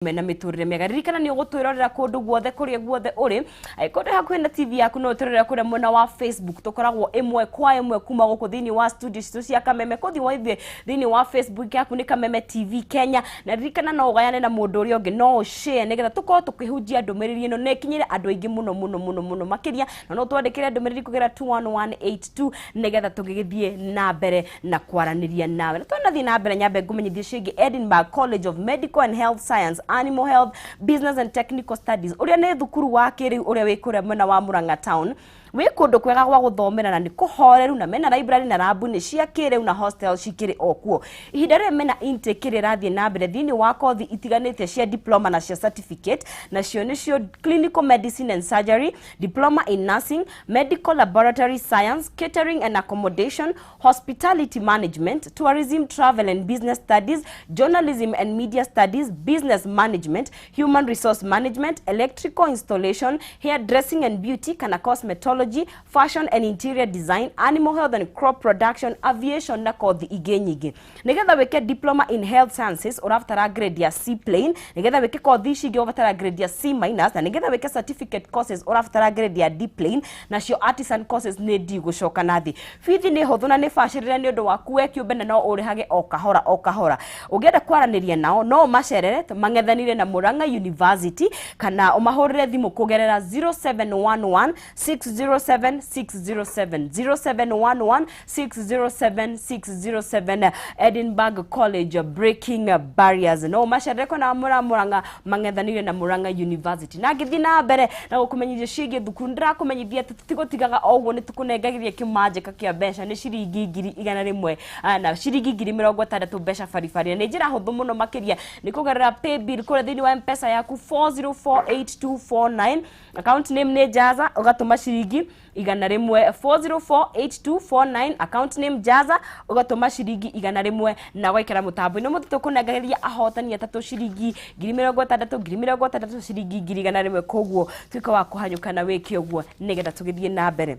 Mena mĩtũrĩre mĩega. Ririkana nĩ ũgũtwĩrorera kũndũ guothe kũrĩa guothe ũrĩ. Angĩkorwo ndĩ hakuhĩ na TV yaku, no ũtwĩrorere kũrĩa mwena wa Facebook. Tũkoragwo ĩmwe kwa ĩmwe kuma gũkũ thĩinĩ wa studio citũ cia Kameme. Kũthiĩ waithie thĩinĩ wa Facebook yaku nĩ Kameme TV Kenya. Na ririkana no ũgayane na mũndũ ũrĩa ũngĩ, no ũshare nĩgetha tũkorwo tũkĩhunjia ndũmĩrĩri ĩno na ĩkinyĩre andũ aingĩ mũno mũno mũno mũno makĩria. Na no twandĩkĩre ndũmĩrĩri kũgerera 21182 nĩgetha tũgĩgĩthiĩ na mbere na kwaranĩria nawe. Na twanathiĩ na mbere, nyambe ngũmenyithie ciĩgiĩ Edinburgh College of Medical and Health Science, Animal Health, Business and Technical Studies, ũrĩa nĩ thukuru wa kĩrĩu ũrĩa wĩ kũrĩa mwena wa Murang'a Town. Wĩ kũndũ kwega gwa gũthomera na nĩ kũhoreru, na mena library na rabu nĩ cia kĩrĩu na hostel cikĩrĩ o kuo. Ihinda rĩrĩ mena intake ĩrĩa ĩrathiĩ na mbere thĩinĩ wa kothi itiganĩte cia diploma na cia certificate, nacio nĩcio clinical medicine and surgery, diploma in nursing, medical laboratory science, catering and accommodation, hospitality management, tourism, travel and business studies, journalism and media studies, business management, human resource management, electrical installation, hairdressing and beauty kana cosmetology, fashion and interior design, animal health and crop production, aviation na kothi ingĩ nyingĩ. Nĩgetha wĩke diploma in health sciences ũrabatara grade ya C plain, nĩgetha wĩke kothi ici ingĩ ũrabatara grade ya C minus, na nĩgetha wĩke certificate courses ũrabatara grade ya D plain, nacio artisan courses nĩ D gũcoka na thĩ. Bithi nĩ hũthũ na nĩ bacĩrĩre nĩ ũndũ waku we kĩũmbe, na no ũrĩhage o kahora o kahora. Ũngĩenda kwaranĩria nao, no ũmacerere mang'ethanĩire na Murang'a University kana ũmahũrĩre thimũ kũgerera 0711 607 607, 0711 607 607. Edinburgh College, breaking barriers. No ũmacerere kona Murang'a, mang'ethanĩire na Murang'a University. Na ngĩthiĩ na mbere na gũkũmenyithia ciĩgiĩ thukuru, ndĩrakũmenyithia atĩ tũtigũtigaga o ũguo, nĩ tũkũnengagĩria kĩmanjĩka kĩa mbeca nĩ ciringi 100,000 na ciringi 60,000 mbeca baribari, na nĩ njĩra hũthũ mũno makĩria, nĩ kũgerera paybill kũrĩa thĩinĩ wa M-Pesa yaku 4048249, account name nĩ Jaza, ũgatũma ciringi 100. 4048249, account name Jaza, ũgatũma ciringi 100 na ũgaikara mũtambo-inĩ. Ũmũthĩ tũkũnengereria ahotani atatũ ciringi 60,000, 60,000, ciringi 100,000. Koguo tuĩka wa kũhanyũka na wĩke ũguo nĩgetha tũgĩthiĩ na mbere.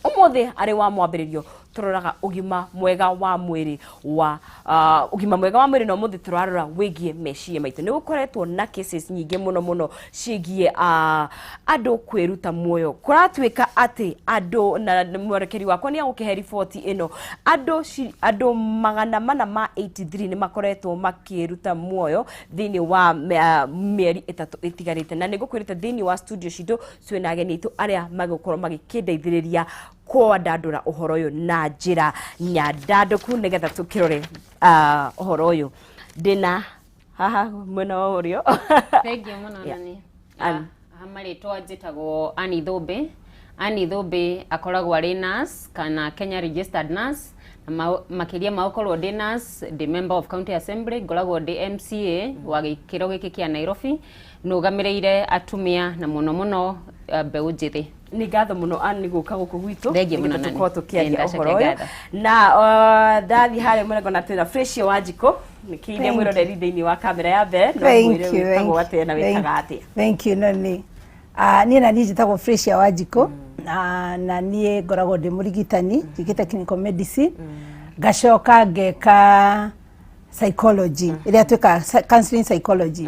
Ũmũthĩ arĩ wa mwambĩrĩrio tũroraga ũgima mwega wa mwĩrĩ wa ũgima mwega wa mwĩrĩ, na ũmũthĩ tũrarora wĩgiĩ meciria maitũ. Nĩ gũkoretwo na cases nyingĩ mũno mũno ciĩgiĩ andũ kwĩruta muoyo. Kũratuĩka atĩ andũ, na mwerekeri wakwa nĩ agũkĩhe riboti ĩno, andũ 483 nĩ makoretwo makĩruta muoyo thĩinĩ wa mĩeri 3 ĩtigarĩte. Na nĩ ngũkwĩrĩte thĩinĩ wa studio citũ twĩna ageni aitũ arĩa magũkorwo magĩkĩndeithĩrĩria kwandandũra ũhoro ũyũ na njĩra nyandandũku nĩgetha tũkĩrore ũhoro ũyũ. Ndĩna haha mwena wa ũrĩo. Thank you mũno. Nani. Ann. Ah, marĩtwa njĩtagwo Annie Thũmbĩ. Annie Thũmbĩ akoragwo arĩ nurse kana Kenya registered nurse, na makĩria ma gũkorwo ndĩ nurse, ndĩ member of county assembly, ngoragwo ndĩ MCA wa gĩkĩro gĩkĩ kĩa Nairobi, nũgamĩrĩire atumia na mũno mũno mbeũ njĩthĩ. Nĩ ngatho mũno, Ann, nĩ gũka gũkũ gwitũ Thank you mũno, nĩgetha Nani. tũkorwo tũkĩaria Nĩ ũhoro ũyũ. ndacokia ngatho. Na ndathiĩ harĩa mũrengo na twĩna Frecia Wanjikũ nĩkĩire mwĩroreri thĩinĩ wa kamera ya mbere, no Thank mwĩre you, wĩtagwo thank atĩa na wĩkaga atĩa. Thank you, Noni. Niĩ na niĩ njĩtagwo Frecia Wanjikũ na niĩ ngoragwo ndĩ mũrigitani, njĩkĩte clinical medicine, ngacoka ngeka psychology ĩrĩa twĩkaga counseling psychology.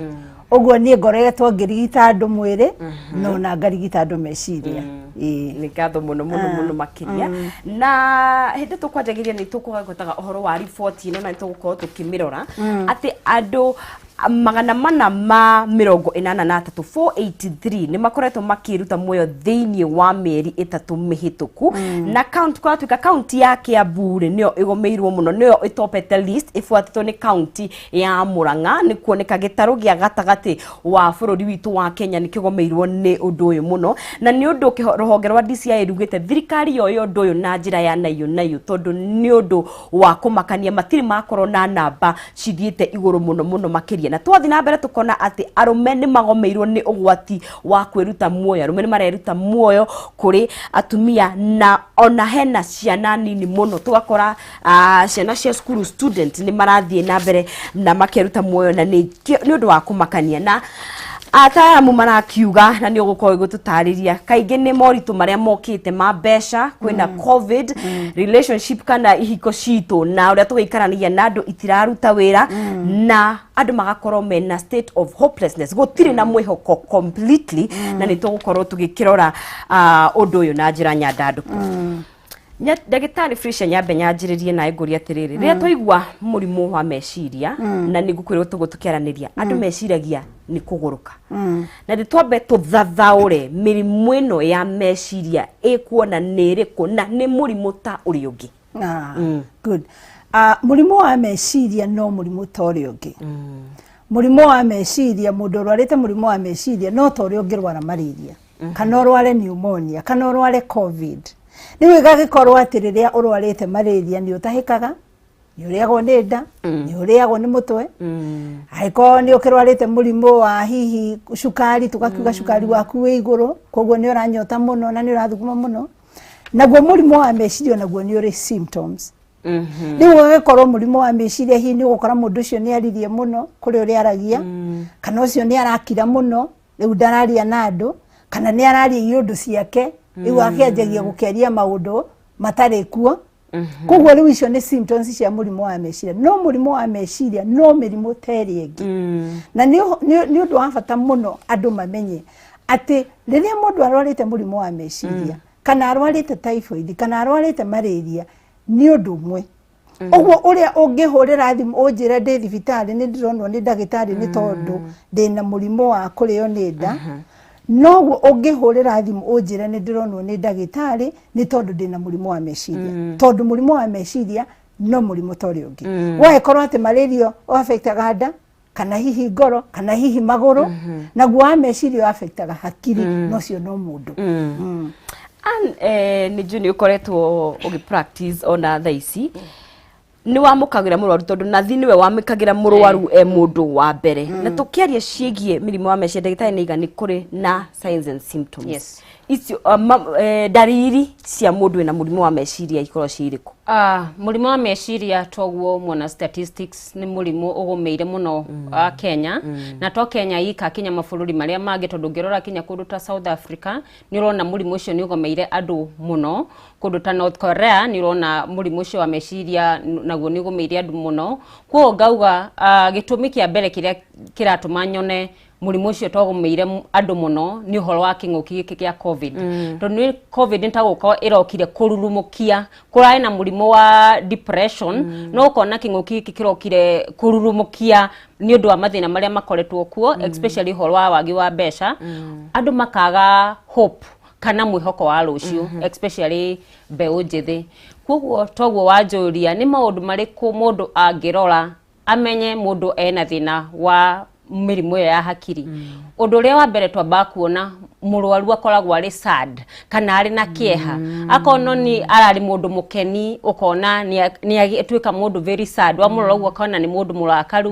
Ũguo niĩ ngoretwo ngĩrigita andũ mwĩrĩ no na ngarigita andũ meciria. Ĩĩ. Nĩ ngatho mũno mũno mũno makĩria. Na hĩndĩ tũkwanjagĩria nĩ tũkũgwetaga ũhoro wa riboti ĩno na nĩ tũgũkorwo tũkĩmĩrora atĩ andũ 483, 483, nĩ makoretwo makĩruta muoyo thĩinĩ wa mĩeri 3 mĩhĩtũku. Na kaunti kũratuĩka kaunti ya Kiambu rĩ, nĩyo ĩgũmĩirwo mũno, nĩyo ĩtopete list, ĩbuatĩtwo nĩ kaunti ya Murang'a. Nĩ kuoneka gĩtarũ gĩa gatagatĩ wa bũrũri witũ wa Kenya nĩ kĩgũmĩirwo nĩ ũndũ ũyũ mũno, na nĩ ũndũ rũhonge rwa DCI rugĩte thirikari yoye ũndũ ũyũ na njĩra ya naiyũ naiyũ, tondũ nĩ ũndũ wa kũmakania, matirĩ makorwo na namba cithiĩte igũrũ mũno mũno makĩria. Na twathiĩ na mbere tũkona atĩ arũme nĩ magomeirwo nĩ ũgwati wa kwĩruta muoyo, arũme nĩ mareruta muoyo kũrĩ atumia, na ona hena ciana nini mũno, tũgakora ciana cia cukuru, student, nĩ marathiĩ na mbere na makeruta muoyo, na nĩ ũndũ wa kũmakania. Na Ataaramu marakiuga na nĩ ũgũkorwo ĩgũtũtarĩria kaingĩ nĩ moritũ marĩa mokĩte ma mbeca, kwĩna COVID, relationship kana ihiko citũ na ũrĩa tũgĩikaranagia na andũ itiraruta wĩra, na andũ magakorwo mena state of hopelessness, gũtirĩ na mwĩhoko completely, na nĩ tũgũkorwo tũgĩkĩrora ũndũ ũyũ na njĩra nyandandũku. Ndagĩtarĩ Felicia, nyambe nyanjĩrĩrie nawe ngũrie atĩrĩrĩ, rĩrĩa twaigua mũrimũ wa meciria, na nĩ ngũkwĩrwo tũguo tũkĩaranĩria, andũ meciragia nĩ kũgũrũka, na nĩ twambe tũthathaũre mĩrimũ ĩno ya meciria ĩkuona nĩ ĩrĩkũ na nĩ mũrimũ ta ũrĩa ũngĩ. Ah, good. Mũrimũ wa meciria no mũrimũ ta ũrĩa ũngĩ. Mũrimũ wa meciria, mũndũ ũrwarĩte mũrimũ wa meciria no ta ũrĩa ũngĩrwara malaria, kana ũrware pneumonia, kana ũrware COVID. Rĩu ĩgagĩkorwo atĩ rĩrĩa ũrwarĩte malaria nĩ ũtahĩkaga, nĩ ũrĩagwo nĩ nda, nĩ ũrĩagwo nĩ mũtwe. Angĩkorwo nĩ ũkĩrwarĩte mũrimũ wa hihi cukari, tũgakiuga cukari waku wĩ igũrũ, koguo nĩ ũranyota mũno na nĩ ũrathuguma mũno. Naguo mũrimũ wa meciria naguo nĩ ũrĩ symptoms. Rĩu ũgagĩkorwo mũrimũ wa meciria hihi nĩ ũgũkora mũndũ ũcio nĩ aririe mũno kũrĩ ũrĩa aragia, kana ũcio nĩ arakira mũno, rĩu ndararia na andũ, kana nĩ araria iũndũ ciake, rĩu akĩanjagia gũkĩaria maũndũ matarĩ kuo. Koguo rĩu icio nĩ symptoms cia mũrimũ wa meciria. No mũrimũ wa meciria no mĩrimũ ta ĩrĩa ĩngĩ, na nĩ ũndũ wa bata mũno andũ mamenye atĩ rĩrĩa mũndũ arwarĩte mũrimũ wa meciria, kana arwarĩte typhoid, kana arwarĩte malaria, nĩ ũndũ ũmwe. Ũguo ũrĩa ũngĩhũrĩra thimũ ũnjĩre ndĩ thibitarĩ, nĩ ndĩronwo nĩ ndagĩtarĩ nĩ tondũ ndĩna mũrimũ wa kũrĩo nĩ nda, noguo ũngĩhũrĩra thimũ ũnjĩre nĩ ndĩronwo nĩ ndagĩtarĩ nĩ tondũ ndĩna mũrimũ wa meciria, tondũ mũrimũ wa meciria no mũrimũ ta ũrĩa ũngĩ. Wagĩkorwo atĩ malaria ũaffectaga nda, kana hihi ngoro, kana hihi magũrũ, naguo wa meciria ũaffectaga hakiri, no ũcio no mũndũ. Ann, nĩ njũĩ nĩ ũkoretwo ũgĩ practice ona thaa ici nĩ wamũkagĩra mũrwaru, tondũ nathi nĩwe wamũkagĩra mũrwaru e mũndũ wa mbere, na tũkĩaria ciĩgiĩ mĩrimũ wa meciria, ndagĩtarĩ nĩ aiga nĩ kũrĩ na signs and symptoms. Icio ndariri cia mũndũ wĩna mũrimũ wa meciria ikorwo ciĩ irĩkũ? Mũrimũ wa meciria, toguo mwona statistics, nĩ mũrimũ ũgũmĩire mũno Kenya, na to Kenya ika, kinya mabũrũri marĩa mangĩ, tondũ ũngĩrora kinya kũndũ ta South Africa nĩ ũrona mũrimũ ũcio nĩ ũgomeire andũ mũno. Kũndũ ta North Korea nĩ ũrona mũrimũ ũcio wa meciria naguo nĩ ũgũmĩire andũ mũno. Koguo ngauga gĩtũmi kĩa mbere kĩrĩa kĩratũma nyone mũrimũ ũcio togũmĩire andũ mũno nĩ ũhoro wa kĩng'ũki gĩkĩ kĩa COVID, tondũ nĩ COVID nĩ ta gũkorwo ĩrokire kũrurumũkia. Kũrarĩ na mũrimũ wa depression, no ũkona kĩng'ũki gĩkĩ kĩrokire kũrurumũkia nĩ ũndũ wa mathĩna marĩa makoretwo kuo, especially ũhoro wa wagi wa mbeca, andũ makaga hope kana mwĩhoko wa rũciũ, especially mbeũ njĩthĩ. Koguo toguo wanjũria nĩ maũndũ marĩkũ mũndũ angĩrora amenye mũndũ ena thĩna wa mĩrimũ ĩyo ya hakiri. Ũndũ ũrĩa wa mbere twambaga kuona, mũrwaru akoragwo arĩ sad kana arĩ na kĩeha. Akorwo nĩ ararĩ mũndũ mũkeni, ũkona nĩ atuĩka mũndũ very sad. Wamũrora ũguo ũkona nĩ mũndũ mũrakaru.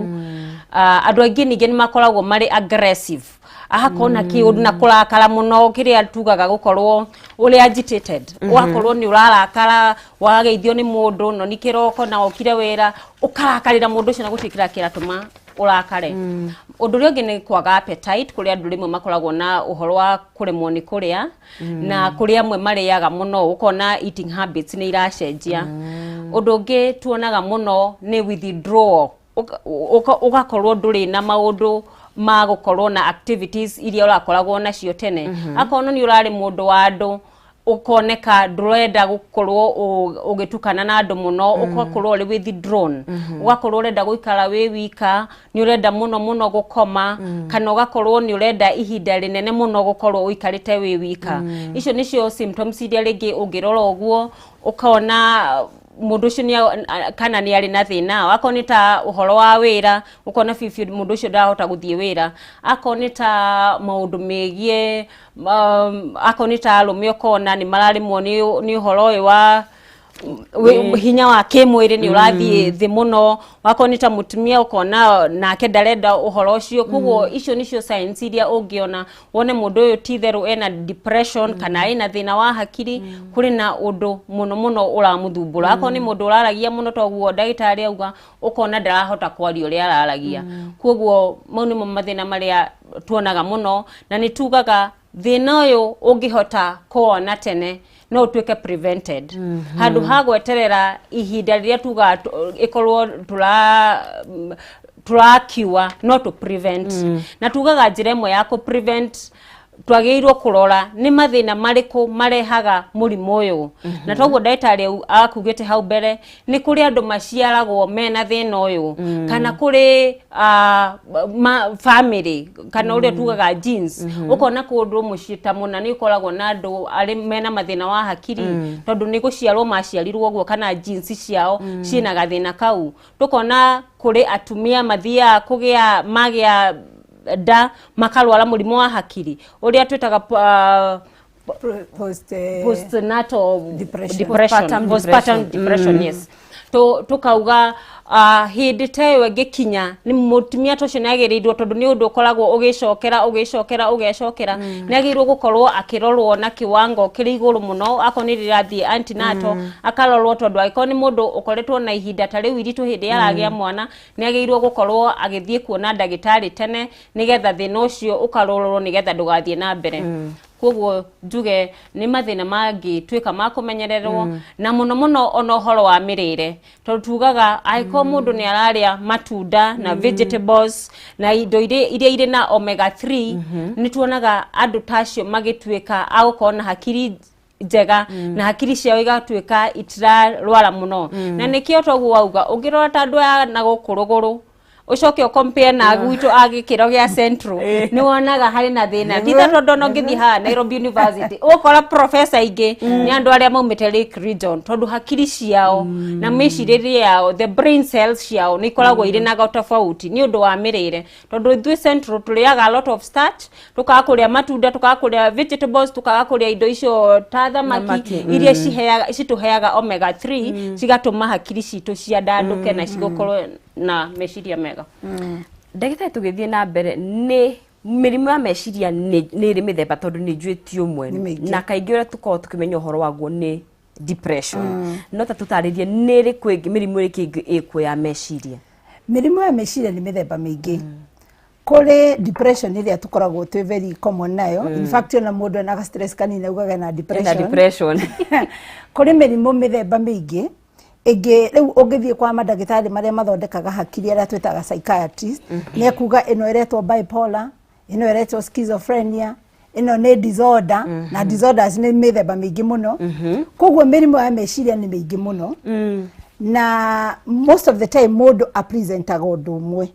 Andũ aingĩ ningĩ nĩ makoragwo marĩ aggressive, akona kĩũndũ na kũrakara mũno, kĩrĩa tugaga gũkorwo ũrĩ agitated. Ũgakorwo nĩ ũrarakara wageithio nĩ mũndũ, no nĩ kĩroko na okire wĩra, ũkarakarĩra mũndũ ũcio na gũtirĩ kĩrĩa kĩratũma ũrakare. Ũndũ ũrĩa ũngĩ nĩ kwaga appetite. Kũrĩ andũ rĩmwe makoragwo na ũhoro wa kũremwo nĩ kũrĩa, na kũrĩ amwe marĩaga mũno, ũkona eating habits nĩ iracenjia. Ũndũ ũngĩ tuonaga mũno nĩ withdrawal. Ũgakorwo ndũrĩ na maũndũ ma gũkorwo na activities iria ũrakoragwo nacio tene. Akorwo nĩ ũrarĩ mũndũ wa andũ, ũkoneka ndũrenda gũkorwo ũgĩtukana na andũ mũno, ũgakorwo ũrĩ withdrawn, ũgakorwo ũrenda gũikara wĩ wika, nĩ ũrenda mũno mũno gũkoma, kana ũgakorwo nĩ ũrenda ihinda rĩnene mũno gũkorwo ũikarĩte wĩ wika. Icio nĩcio symptoms iria rĩngĩ ũngĩrora ũguo ũkona mũndũ ũcio kana nĩ arĩ na thĩna. Akorwo nĩ ta ũhoro wa wĩra, ũkona biũ biũ mũndũ ũcio ndarahota gũthiĩ wĩra. Akorwo nĩ ta maũndũ megiĩ akorwo nĩ ta arũme, ũkona nĩ mararemwo nĩ ũhoro ũyũ wa hinya wa kĩmwĩrĩ nĩ ũrathiĩ thĩ mũno. Wakorwo nĩ ta mũtumia, ũkona nake ndarenda ũhoro ũcio. Koguo icio nĩcio signs iria ũngĩona wone mũndũ ũyũ ti itherũ ena depression kana ena thĩna wa hakiri, kũrĩ na ũndũ mũno mũno ũramũthumbũra. Akorwo nĩ mũndũ ũraragia mũno, toguo ndagĩtarĩ auga, ũkona ndarahota kwaria ũrĩa araragia. Koguo mau nĩmo mathĩna marĩa Tuonaga mũno na nĩ tugaga thĩna ũyũ ũngĩhota kũwona tene no ũtuĩke prevented handũ ha gweterera ihinda rĩrĩa tugaga ĩkorwo tũrakiua no tũ prevent. Na tugaga njĩra ĩmwe ya kũ prevent, twagĩrĩirwo kũrora nĩ mathĩna marĩkũ marehaga mũrimũ ũyũ. Na toguo ndagĩtarĩ akugĩte hau mbere, nĩ kũrĩ andũ maciaragwo mena thĩna ũyũ, kana kũrĩ family, kana ũrĩa tugaga genes. Ũkona kũndũ mũciĩ ta mũna nĩ ũkoragwo na andũ arĩ mena mathĩna wa hakiri, tondũ nĩ gũciarwo maciarirwo ũguo, kana genes ciao ciĩna gathĩna kau. Tũkona kũrĩ atumia mathiaga kũgĩa magĩa nda makarwara mũrimũ wa hakiri ũrĩa twĩtaga post postnatal depression. Depression. Postpartum. Postpartum depression, yes. Tukauga hĩndĩ ta ĩyo ĩngĩkinya nĩ mũtumia ta ũcio nĩ agĩrĩirwo, tondũ nĩ ũndũ ũkoragwo ũgĩcokera ũgĩcokera ũgecokera, nĩ agĩrĩirwo gũkorwo akĩrorwo na kiwango kĩrĩ igũrũ mũno. Akorwo nĩ rĩrathiĩ antenatal, akarorwo, tondũ angĩkorwo nĩ mũndũ ũkoretwo na ihinda ta rĩu iritũ hĩndĩ aragĩa mwana, nĩ agĩrĩirwo gũkorwo agĩthiĩ kuona ndagĩtarĩ tene, nĩgetha thĩna ũcio ũkarorwo, nĩgetha ndũgathiĩ na mbere. Koguo njuge nĩ mathĩna mangĩtuĩka ma kũmenyererwo, na mũno mũno ona ũhoro wa mĩrĩre, tondũ tugaga angĩkorwo mũndũ nĩ ararĩa matunda na vegetables na indo iria irĩ na omega 3, nĩ tuonaga andũ ta acio magĩtuĩka a gũkorwo na hakiri njega, na hakiri ciao igatuĩka itirarwara mũno. Na nĩkĩo toguo wauga, ũngĩrora ta andũ aya na gũkũ rũgũrũ, ũcoke ũcompare na gwitũ a gĩkĩro gĩa central, nĩ wonaga harĩ na thĩna. Titha tondũ ona ũngĩthiĩ haha Nairobi University, ũgũkora professor aingĩ nĩ andũ arĩa maumĩte Lake Region, tondũ hakiri ciao na mĩcirĩrie yao, the brain cells ciao, nĩ ikoragwo irĩ na tofauti nĩ ũndũ wa mĩrĩre, tondũ ithuĩ central tũrĩaga a lot of starch, tukaga kũrĩa matunda, tukaga kũrĩa vegetables, tukaga kũrĩa indo icio ta thamaki Thamaki, iria ciheaga citũheaga omega 3, cigatũma hakiri citũ ciandandũke na cigokorwo na meciria mega. Ndagĩtarĩ, tũgĩthiĩ na mbere, nĩ mĩrimũ ya meciria nĩ ĩrĩ mĩthemba? Tondũ nĩ njũĩ ti ũmwe. Nĩ mĩingĩ. Na kaingĩ ũrĩa tũkoragwo tũkĩmenya ũhoro waguo nĩ depression, no ta tũtarĩrie nĩ ĩrĩkũ ĩngĩ, mĩrimũ ĩrĩkũ ĩngĩ ĩkuo ya meciria? Mĩrimũ ya meciria nĩ mĩthemba mĩingĩ. Kũrĩ depression ĩrĩa tũkoragwo twĩ very common nayo. In fact, ona mũndũ ena stress kanini augaga ena ena depression. Depression. Kũrĩ mĩrimũ mĩthemba mĩingĩ ĩngĩ. Rĩu ũngĩthiĩ kwa mandagĩtarĩ marĩa mathondekaga hakiri, arĩa twĩtaga psychiatrist, nĩ ekuga ĩno ĩretwo bipolar, ĩno ĩretwo schizophrenia, ĩno nĩ disorder. Na disorders nĩ mĩthemba mĩingĩ mũno. Koguo mĩrimũ ya meciria nĩ mĩingĩ mũno, na most of the time mũndũ apresentaga ũndũ ũmwe.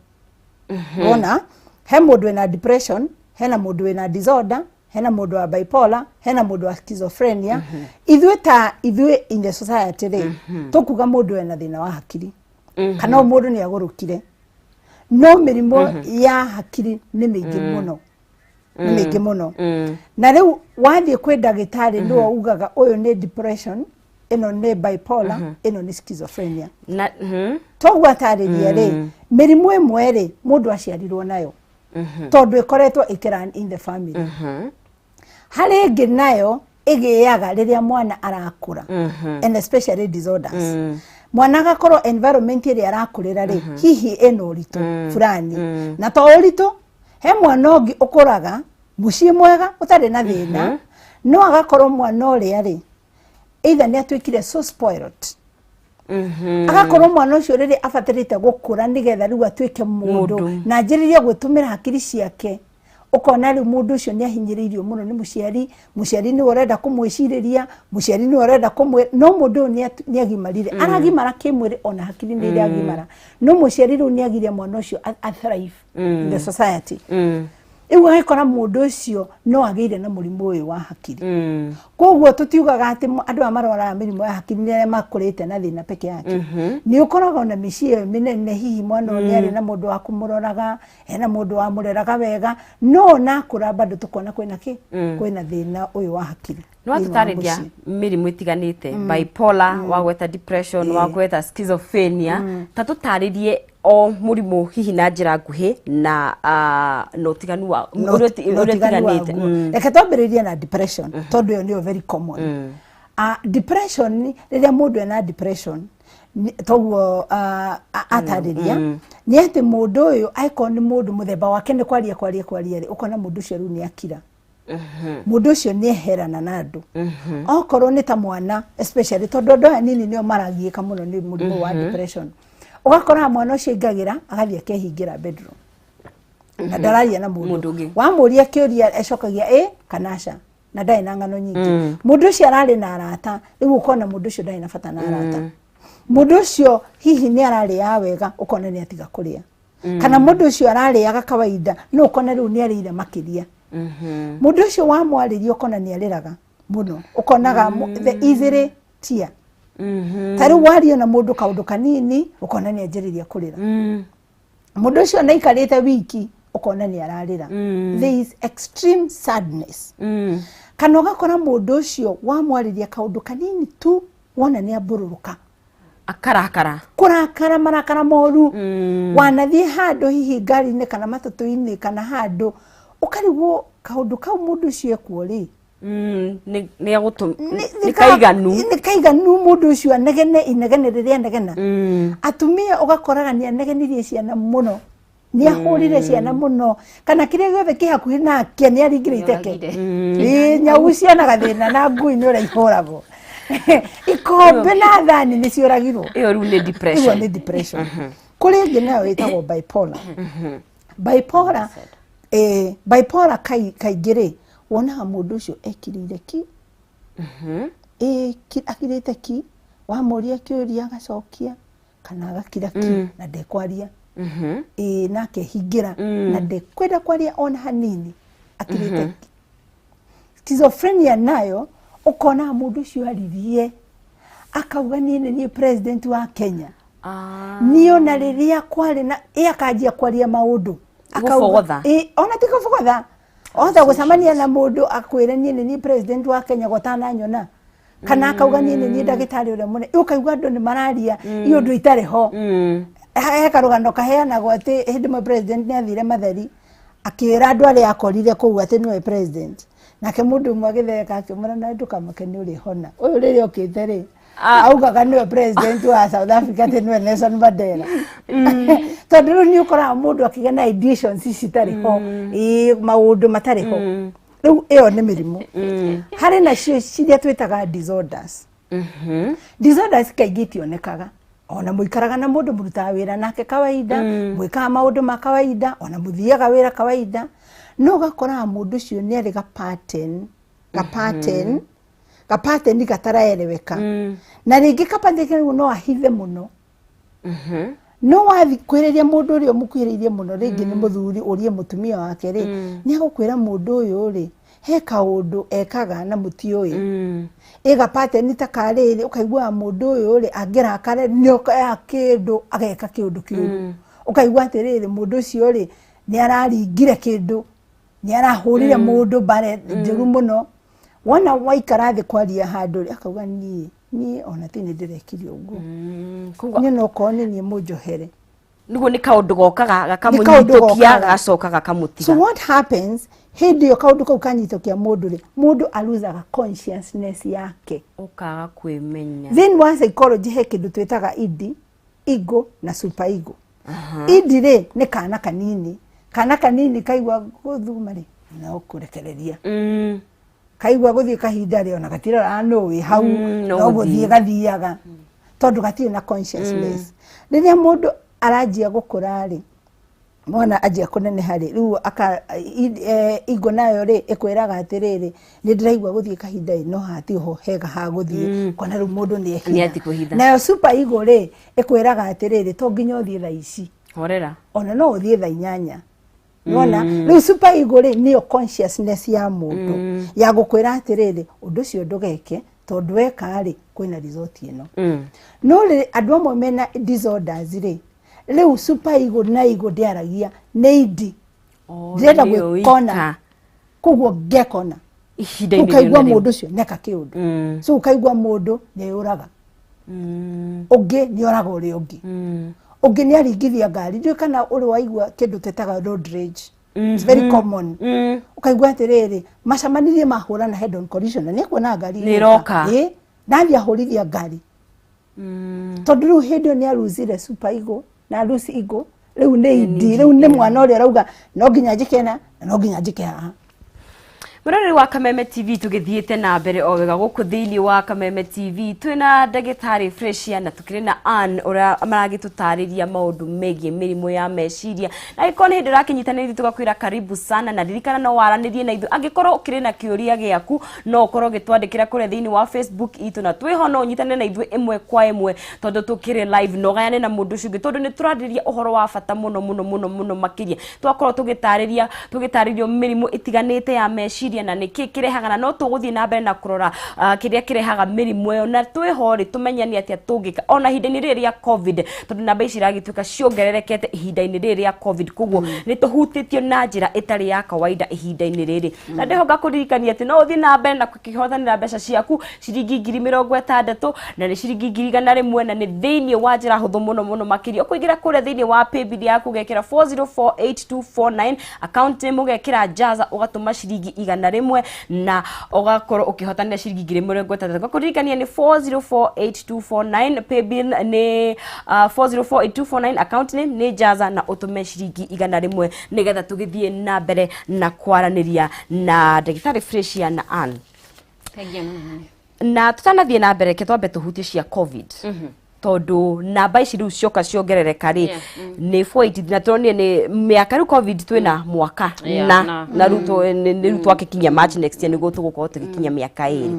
Wona he mũndũ wĩna depression, hena mũndũ wĩna disorder, hena mũndũ wa bipolar, hena mũndũ wa schizophrenia. Ithuĩ ta ithuĩ in the society rĩ, tũkuga mũndũ ena thĩna wa hakiri kana o mũndũ nĩ agũrũkire. No mĩrimũ ya hakiri nĩ mĩingĩ mũno, nĩ mĩingĩ mũno. Na rĩu wathiĩ kwĩ ndagĩtarĩ, nĩwe ugaga ũyũ nĩ depression, ĩno nĩ bipolar, ĩno nĩ schizophrenia. Na Toguo atarĩria rĩ, mĩrimũ ĩmwe rĩ, mũndũ aciarirwo nayo, tondũ ĩkoretwo ĩkĩrun in the family. Harĩ ĩngĩ nayo ĩgĩaga rĩrĩa mwana arakũra, and especially disorders, mwana agakorwo environment ĩrĩa arakũrĩra rĩ, hihi ĩna ũritũ fulani. Na to ũritũ, he mwana ũngĩ ũkũraga mũciĩ mwega ũtarĩ na thĩna, no agakorwo mwana ũrĩa rĩ, either nĩ atuĩkire so spoiled, agakorwo mwana ũcio rĩrĩa abatarĩte gũkũra nĩgetha rĩu atuĩke mũndũ Mũndũ. na anjĩrĩrie gwĩtũmĩra hakiri ciake, ũkona rĩu mũndũ ũcio nĩ ahinyĩrĩirio mũno nĩ mũciari. Mũciari nĩwe ũrenda kũmwĩcirĩria, mũciari nĩwe ũrenda kũmwĩ, no mũndũ ũyũ nĩ agimarire, aragimara kĩmwĩrĩ, ona hakiri nĩ iragimara, no mũciari rĩu nĩ agiria mwana ũcio a thrive in the society. Rĩu agĩkora mũndũ ũcio no agĩire na mũrimũ ũyũ wa hakiri. Koguo tũtiugaga atĩ andũ aya marwaraga mĩrimũ ya hakiri nĩ arĩa makũrĩte na thĩna peke yake. Nĩ ũkoraga ona mĩciĩ ĩyo mĩnene, hihi mwana ũyũ nĩ arĩ na mũndũ wa kũmũroraga, hena mũndũ wamũreraga wega, no ona akũra bado tũkona kwĩna kĩ, kwĩna thĩna ũyũ wa hakiri Nĩ thĩinĩ wa watũtarĩria mũciĩ. mĩrimũ ĩtiganĩte, bipolar, wagweta depression, wagweta schizophrenia. Ta tũtarĩrie o mũrimũ hihi na njĩra nguhĩ na ũtiganu wa na ũrĩa ũtiganu ũtiganĩte. waguo. Reke twambĩrĩrie na depression, tondũ ĩyo nĩyo very common. Depression, rĩrĩa mũndũ ena depression, Toguo atarĩria nĩ atĩ mũndũ ũyũ angĩkorwo nĩ mũndũ mũthemba wake nĩ kwaria kwaria kwaria rĩ, ũkona mũndũ ũcio rĩu nĩ akira, mũndũ ũcio nĩ eherana na andũ. Okorwo nĩ ta mwana especially, tondũ andũ aya nini nĩo maragiĩka mũno nĩ mũrimũ wa depression, ũgakora mwana ũcio aingagĩra agathiĩ akehingĩra bedroom na ndararia na Mũndũ mũndũ. Ũngĩ. Wamũria kĩũria ecokagia ĩ kana aca na ndarĩ na ng'ano nyingĩ. Mũndũ ũcio ararĩ na arata, rĩu ũkona mũndũ ũcio ndarĩ na bata na arata. Mũndũ ũcio hihi nĩ ararĩaga wega, ũkona nĩ atiga kũrĩa, kana mũndũ ũcio ararĩaga kawaida no ũkona rĩu nĩ arĩire makĩria. Mũndũ ũcio wamwarĩria ũkona nĩ arĩraga mũno, ũkonaga the easily tear. Ta rĩu waria na mũndũ kaũndũ kanini, ũkona nĩ anjĩrĩria kũrĩra. Mũndũ ũcio na aikarĩte wiki, ũkona nĩ ararĩra. There is extreme sadness. Kana ũgakora mũndũ ũcio wamwarĩria kaũndũ kanini tu, wona nĩ ambũrũrũka. Akarakara. Kũrakara marakara moru. Wanathiĩ handũ hihi ngari-inĩ kana matatũ-inĩ kana handũ, ũkarigwo kaũndũ kau mũndũ ũcio ekuo rĩ, Nĩ agũtũ nĩ kaiganu. Nĩ kaiganu mũndũ ũcio anegene inegene rĩrĩa anegena. Atumia ũgakoraga nĩ anegenirie ciana mũno, nĩ ahũrire ciana mũno, kana kĩrĩa gĩothe kĩ hakuhĩ nake nĩ aringire iteke. Nĩoragire. Ĩĩ, nyau ciana gathĩna na ngui nĩ ũrĩa ihũragwo, ikombe na thani nĩ ciũragirwo. Ĩyo rĩu nĩ Ĩyo depression. Nĩ depression. Kũrĩ ĩngĩ nayo ĩtagwo bipolar. Bipolar, bipolar kaingĩ rĩ, wonaga mũndũ ũcio ekirĩire ki. Akirĩte ki, wamũria kĩũria agacokia kana agakira ki na ndekwaria, na akehingĩra na ndekwenda kwaria ona hanini, akirĩte ki. Schizophrenia nayo ũkona mũndũ ũcio aririe akauga, "Niĩ nĩ niĩ president wa Kenya." Niĩ ona rĩrĩa kwarĩ na ĩ akanjia kwaria maũndũ. Gũbogotha. Ĩ, ona ti kũbogotha, ohota gũcemania na mũndũ akwĩre, "Niĩ nĩ niĩ president wa Kenya gũtananyona," kana akauga, "Niĩ nĩ niĩ ndagĩtarĩ ũrĩa mũnene." Ũkaigua andũ nĩ mararia i ũndũ itarĩ ho. He karũgano kaheanagwo atĩ hĩndĩ ĩmwe president nĩ athire matheri, akĩra andũ arĩa akorire kũu atĩ nĩwe president. Nake mũndũ ũmwe agĩtheka akĩmwĩra, "Na ndũkamake, nĩ ũrĩhona. Ũyũ rĩrĩa okĩte rĩ, augaga nĩwe president wa South Africa, atĩ nĩwe Nelson Mandela." Tondũ rĩu nĩ ũkoraga mũndũ akĩgĩa na ideations citarĩ ho, ĩĩ, maũndũ matarĩ ho. Rĩu ĩyo nĩ mĩrimũ. Harĩ nacio ciria twĩtaga disorders. Disorders kaingĩ itionekaga. Ona mũikaraga na mũndũ, mũrutaga wĩra nake kawaida, mwĩkaga maũndũ ma kawaida, ona mũthiaga wĩra kawaida, no ũgakoraga mũndũ ũcio nĩ arĩ ga pattern, ga pattern, ga pattern gataraeleweka. Na rĩngĩ ka pattern kau no ahithe mũno, no wathi kwĩrĩria mũndũ ũrĩa ũmũkuhĩrĩirie mũno, rĩngĩ nĩ mũthuri, ũrie mũtumia wake rĩ, nĩ agũkwĩra mũndũ ũyũ rĩ, he kaũndũ ekaga na mũtiũĩ. Ĩga pattern ta karĩrĩ, ũkaiguaga mũndũ ũyũ rĩ, angĩrakara nĩ okaga kĩndũ ageka kĩũndũ kĩũru. Ũkaigua atĩrĩrĩ, mũndũ ũcio rĩ, nĩ araringire kĩndũ, nĩ arahũrire mũndũ mbare njũru mũno. Wona waikara thĩ kwaria handũ rĩ, akauga, "Niĩ ona ti nĩ ndĩrekire ũguo." Koguo Niĩ no korwo nĩ niĩ mũnjohere. Nĩguo nĩ kaũndũ gokaga Nĩ kaũndũ gakamũnyitũkia, gokaga. gagacoka So gakamũtiga. what happens hĩndĩ ĩyo kaũndũ kau kanyitũkia mũndũ rĩ, mũndũ aluzaga consciousness yake. Ũkaga kwĩmenya. Thĩinĩ wa psychology he kĩndũ twĩtaga id, ego na super ego. Id rĩ, nĩ kana kanini. Kana kanini kaigua gũthuma rĩ, no kũrekereria. Kaigua gũthiĩ kahinda rĩ, ona gatirora nũ wĩ hau, no no gũthiĩ. Gũthiĩ gathiaga tondũ gatirĩ na consciousness. Rĩrĩa mũndũ aranjia gũkũra rĩ, mwana anjia kũneneha rĩ, rĩu ego nayo rĩ, ĩkwĩraga atĩrĩrĩ, nĩ ndĩraigua gũthiĩ kahinda ĩ, no haha tiho hega ha gũthiĩ, kona rĩu mũndũ nĩ Nĩ ehitha. athiĩ kwĩhitha. Nayo super ego rĩ, ĩkwĩraga atĩrĩrĩ, to nginya ũthiĩ thaa ici, Horera. Ona no ũthiĩ thaa 8. Nona rĩu super ego rĩ, nĩyo consciousness ya mũndũ ya gũkwĩra atĩrĩrĩ, ũndũ ũcio ndũgeke, tondũ weka rĩ, kwĩna result ĩno. No rĩ, andũ amwe mena disorders rĩ, rĩu super ego na ego ndĩaragia, nĩ id. Oh, Ndĩrenda nĩyo gwĩkona, ika. koguo ngekona. Ihinda-inĩ Ũkaigua rĩu na rĩu. Mũndũ ũcio neka kĩũndũ, so ũkaigua mũndũ nĩ ũraga ũngĩ, nĩ oraga ũrĩa ũngĩ, ũngĩ nĩ aringithia ngari. Ndiũĩ kana ũrĩ waigua kĩndũ twĩtaga road rage. It's very common. Ũkaigua atĩrĩrĩ, macemanirie mahũrana head on collision, na nĩ ekuona ngari Nĩ ĩroka. Ĩ, nathiĩ ahũrithia ngari. Tondũ rĩu hĩndĩ ĩyo nĩ aruzire super ego na arusi ego, rĩu nĩ indi, rĩu nĩ mwana ũrĩa ũrauga no nginya njĩke na no nginya njĩke haha. Mũroreri wa Kameme TV, tũgĩthiĩte na mbere o wega gũkũ thĩinĩ wa Kameme TV, twĩna ndagĩtarĩ Fresia na tũkĩrĩ na Ann ũrĩa maragĩtũtarĩria maũndũ megiĩ mĩrimũ ya meciria. Na angĩkorwo nĩ hĩndĩ ũrakĩnyitanĩra ithuĩ, tũgakwĩra karibu sana, na ririkana no waranĩrie na ithuĩ. Angĩkorwo ũkĩrĩ na kĩũria gĩaku, no ũkorwo ũgĩtwandĩkĩra kũrĩa thĩinĩ wa Facebook itũ, na twĩho no ũnyitane na ithuĩ ĩmwe kwa ĩmwe tondũ tũkĩrĩ live, na ũgayane na mũndũ ũcio ũngĩ, tondũ nĩ tũrarĩrĩria ũhoro wa bata mũno mũno mũno mũno makĩria. Twakorwo tũgĩtarĩria, tũgĩtarĩrio mĩrimũ ĩtiganĩte ya meciria na nĩkĩ kĩrehaga, na no tũgũthiĩ na mbere na kũrora kĩrĩa kĩrehaga mĩrimũ ĩyo, na twĩho rĩ, tũmenye nĩ atĩa tũngĩka ona ihinda-inĩ rĩrĩ rĩa COVID, tondũ namba ici iragĩtuĩka ciongererekete ihinda-inĩ rĩrĩ rĩa COVID. Koguo nĩ tũhutĩtio na njĩra ĩtarĩ ya kawaida ihinda-inĩ rĩrĩ, na ndĩho ngakũririkania atĩ no ũthiĩ na mbere na gũkĩhotanĩra mbeca ciaku, ciringi 60,000, na nĩ ciringi 100,000, na nĩ thĩinĩ wa njĩra hũthũ mũno mũno makĩria. Ũkũingĩra kũrĩa thĩinĩ wa paybill yaku, ũgekĩra 4048249, account name ũgekĩra Jaza, ũgatũma ciringi 100 na ũgakorwo ũkĩhotanĩra ciringi 60,000. Ngakũririkania nĩ 4048249, paybill nĩ 4048249, account name nĩ Jaza, na ũtũme ciringi 100 nĩgetha tũgĩthiĩ na mbere na kwaranĩria na ndagĩtarĩ Fresia na Ann. Thengia mũno. Na tũtanathiĩ na mbere, reke twambe tũhutie cia COVID, tondũ namba ici rĩu cioka ciongerereka rĩ, nĩ 483, na tũronire nĩ mĩaka rĩu COVID twĩna mwaka na na rĩu nĩ rĩu twakĩkinyia March next year nĩguo tũgũkorwo tũgĩkinyia mĩaka 2.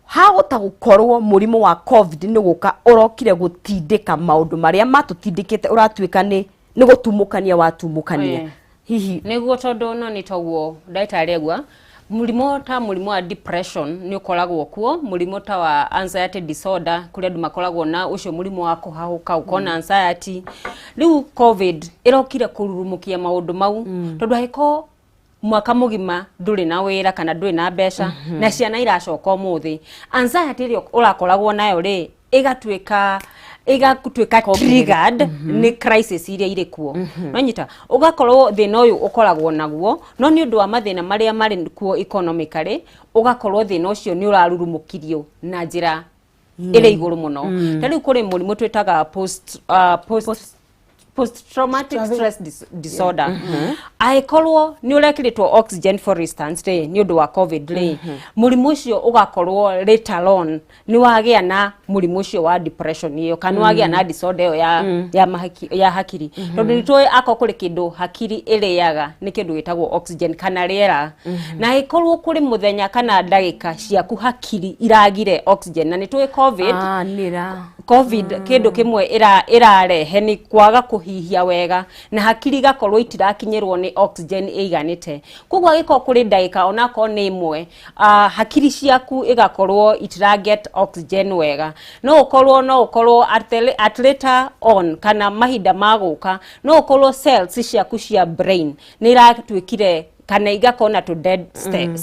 Hagũta gũkorwo mũrimũ wa COVID nĩ gũka ũrokire gũtindĩka maũndũ marĩa matũtindĩkĩte, ũratuĩka nĩ gũtumũkania watumũkania hihi? Nĩguo, tondũ no nĩ toguo ndagĩtarĩ aigua, mũrimũ ta mũrimũ wa depression nĩ ũkoragwo kuo, mũrimũ ta wa anxiety disorder, kũrĩa andũ makoragwo na ũcio mũrimũ wa kũhahũka, ũkona anxiety. Rĩu COVID ĩrokire kũrurumũkia maũndũ mau, tondũ angĩkorwo mwaka mũgima ndũrĩ na wĩra kana ndũrĩ na mbeca na ciana iracoka ũmũthĩ, anxiety ĩrĩa ũrakoragwo nayo rĩ, ĩgatuĩka triggered nĩ crisis iria irĩ kuo. Nonyita ũgakorwo thĩna ũyũ ũkoragwo naguo, no nĩ ũndũ wa mathĩna marĩa marĩ kuo economically, ũgakorwo thĩna ũcio nĩ ũrarurumũkirio na njĩra ĩrĩ igũrũ mũno. Ta rĩu kũrĩ mũrimũ twĩtaga post traumatic stress disorder. Angĩkorwo nĩ ũrekĩrĩtwo oxygen, for instance rĩ, nĩ ũndũ wa COVID rĩ, mũrimũ ũcio ũgakorwo later on nĩ wagĩa na mũrimũ ũcio wa depression ĩyo, kana nĩ wagĩa na disorder ĩyo ya hakiri, tondũ nĩ tũĩ akorwo kũrĩ kĩndũ hakiri ĩrĩaga, nĩ kĩndũ gĩtagwo oxygen kana rĩera. Na angĩkorwo kũrĩ mũthenya kana ndagĩka ciaku hakiri iragire oxygen, na nĩ tũĩ COVID, Ah, nĩra COVID kĩndũ kĩmwe ĩrarehe nĩ kwaga kũhihia wega, na hakiri igakorwo itirakinyĩrwo nĩ oxygen ĩiganĩte. Koguo angĩkorwo kũrĩ ndagĩka onakorwo nĩ ĩmwe, hakiri ciaku ĩgakorwo itira get oxygen wega, no ũkorwo at later on kana mahinda ma gũka, no ũkorwo cells ciaku cia brain nĩ iratuĩkire kana igakorwo na tũ dead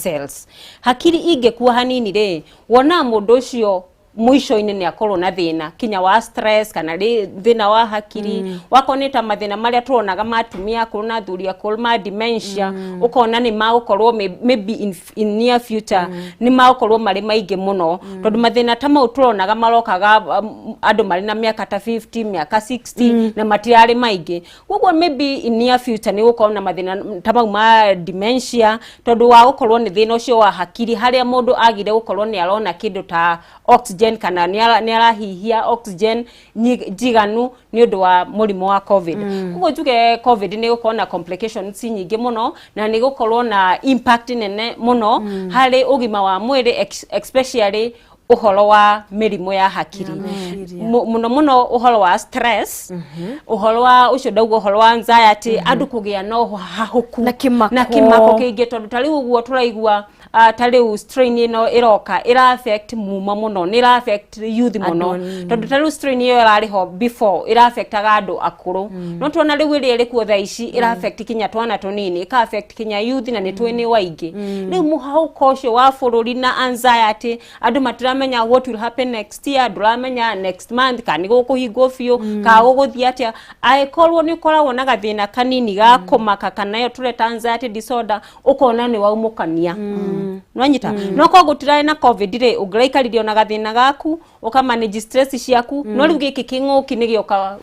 cells. Hakiri ingĩkua hanini rĩ, wonaga mũndũ ũcio mũico-inĩ nĩ akorwo na thĩna kinya wa stress kana thĩna wa hakiri. Wakorwo nĩ ta mathĩna marĩa tuonaga ma atumia akũrũ na athuri akũrũ ma dementia, ũkona nĩ magũkorwo maybe in near future nĩ magũkorwo marĩ maingĩ mũno, tondũ mathĩna ta mau turonaga marokaga andũ marĩ na mĩaka ta 50, mĩaka 60, na matirarĩ maingĩ. Koguo maybe in near future nĩ gũkorwo na mathĩna ta mau ma dementia, tondũ wa gũkorwo nĩ thĩna ũcio wa hakiri, harĩa mũndũ agire gũkorwo nĩ arona kĩndũ ta oxygen kana nĩ arahihia oxygen njiganu nĩ ũndũ wa mũrimũ wa COVID. Koguo njuge COVID nĩ gũkorwo na complications nyingĩ mũno, na nĩ gũkorwo na impact nene mũno harĩ ũgima wa mwĩrĩ, especially ũhoro wa mĩrimũ ya hakiri. Mũno mũno ũhoro wa stress, ũhoro wa ũcio ndauga, ũhoro wa anxiety, andũ kũgĩa na ũhahũku Na kĩmako. Na kĩmako kĩingĩ, tondũ ta rĩu ũguo tũraigua, ta rĩu strain ĩno ĩroka ĩra affect muma mũno, nĩ ĩra affect youth mũno, tondũ ta rĩu strain ĩyo ĩrarĩ ho before ĩra affectaga andũ akũrũ, no tuona rĩu ĩrĩa ĩrĩ kuo thaa ici ĩra affect kinya twana tũnini, ĩka affect kinya youth, na nĩ tũĩ nĩ waingĩ. Rĩu mũhahũko ũcio wa bũrũri na anxiety, andũ matiramenya what will happen next year, ndũramenya next month kana nĩ gũkũhingwo biũ kana gũgũthiĩ atĩa. Angĩkorwo nĩ ũkoragwo na gathĩna kanini ga kũmaka kana ĩyo tũreta anxiety disorder, ũkona nĩ waumũkania. Nwanyita no korwo gũtirarĩ na COVID rĩ, ũngĩraikarire ona gathĩna gaku, ũka manage stress ciaku, no rĩu gĩkĩ kĩng'ũki nĩ gĩoka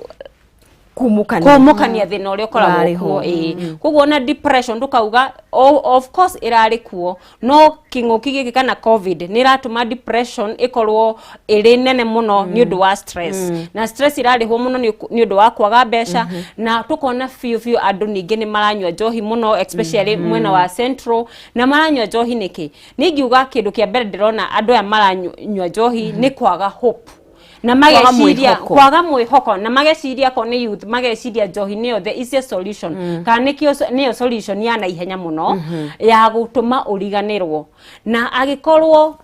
kumukania kumukania thĩna ũrĩa ũkoragwo Ũrarĩ kuo. ho. Ĩĩ, koguo ona depression ndũkauga, of course ĩrarĩ kuo, no kĩng'ũki gĩkĩ kana COVID nĩ ĩratũma depression ĩkorwo ĩrĩ nene mũno nĩ ũndũ wa stress, na stress ĩrarĩhwo mũno nĩ ũndũ wa kwaga mbeca, na tũkona biũ biũ andũ ningĩ nĩ maranyua njohi mũno, especially mwena wa Central. Na maranyua njohi nĩkĩ? Nĩ ingiuga kĩndũ kĩa mbere ndĩrona andũ aya maranyua njohi nĩ kwaga hope na mageciria mwĩhoko. Kwaga mwĩhoko, na mageciria ko nĩ youth, mageciria njohi nĩyo the easiest solution, kana nĩkĩo nĩyo solution ya naihenya mũno ya gũtũma ũriganĩrwo. Na agĩkorwo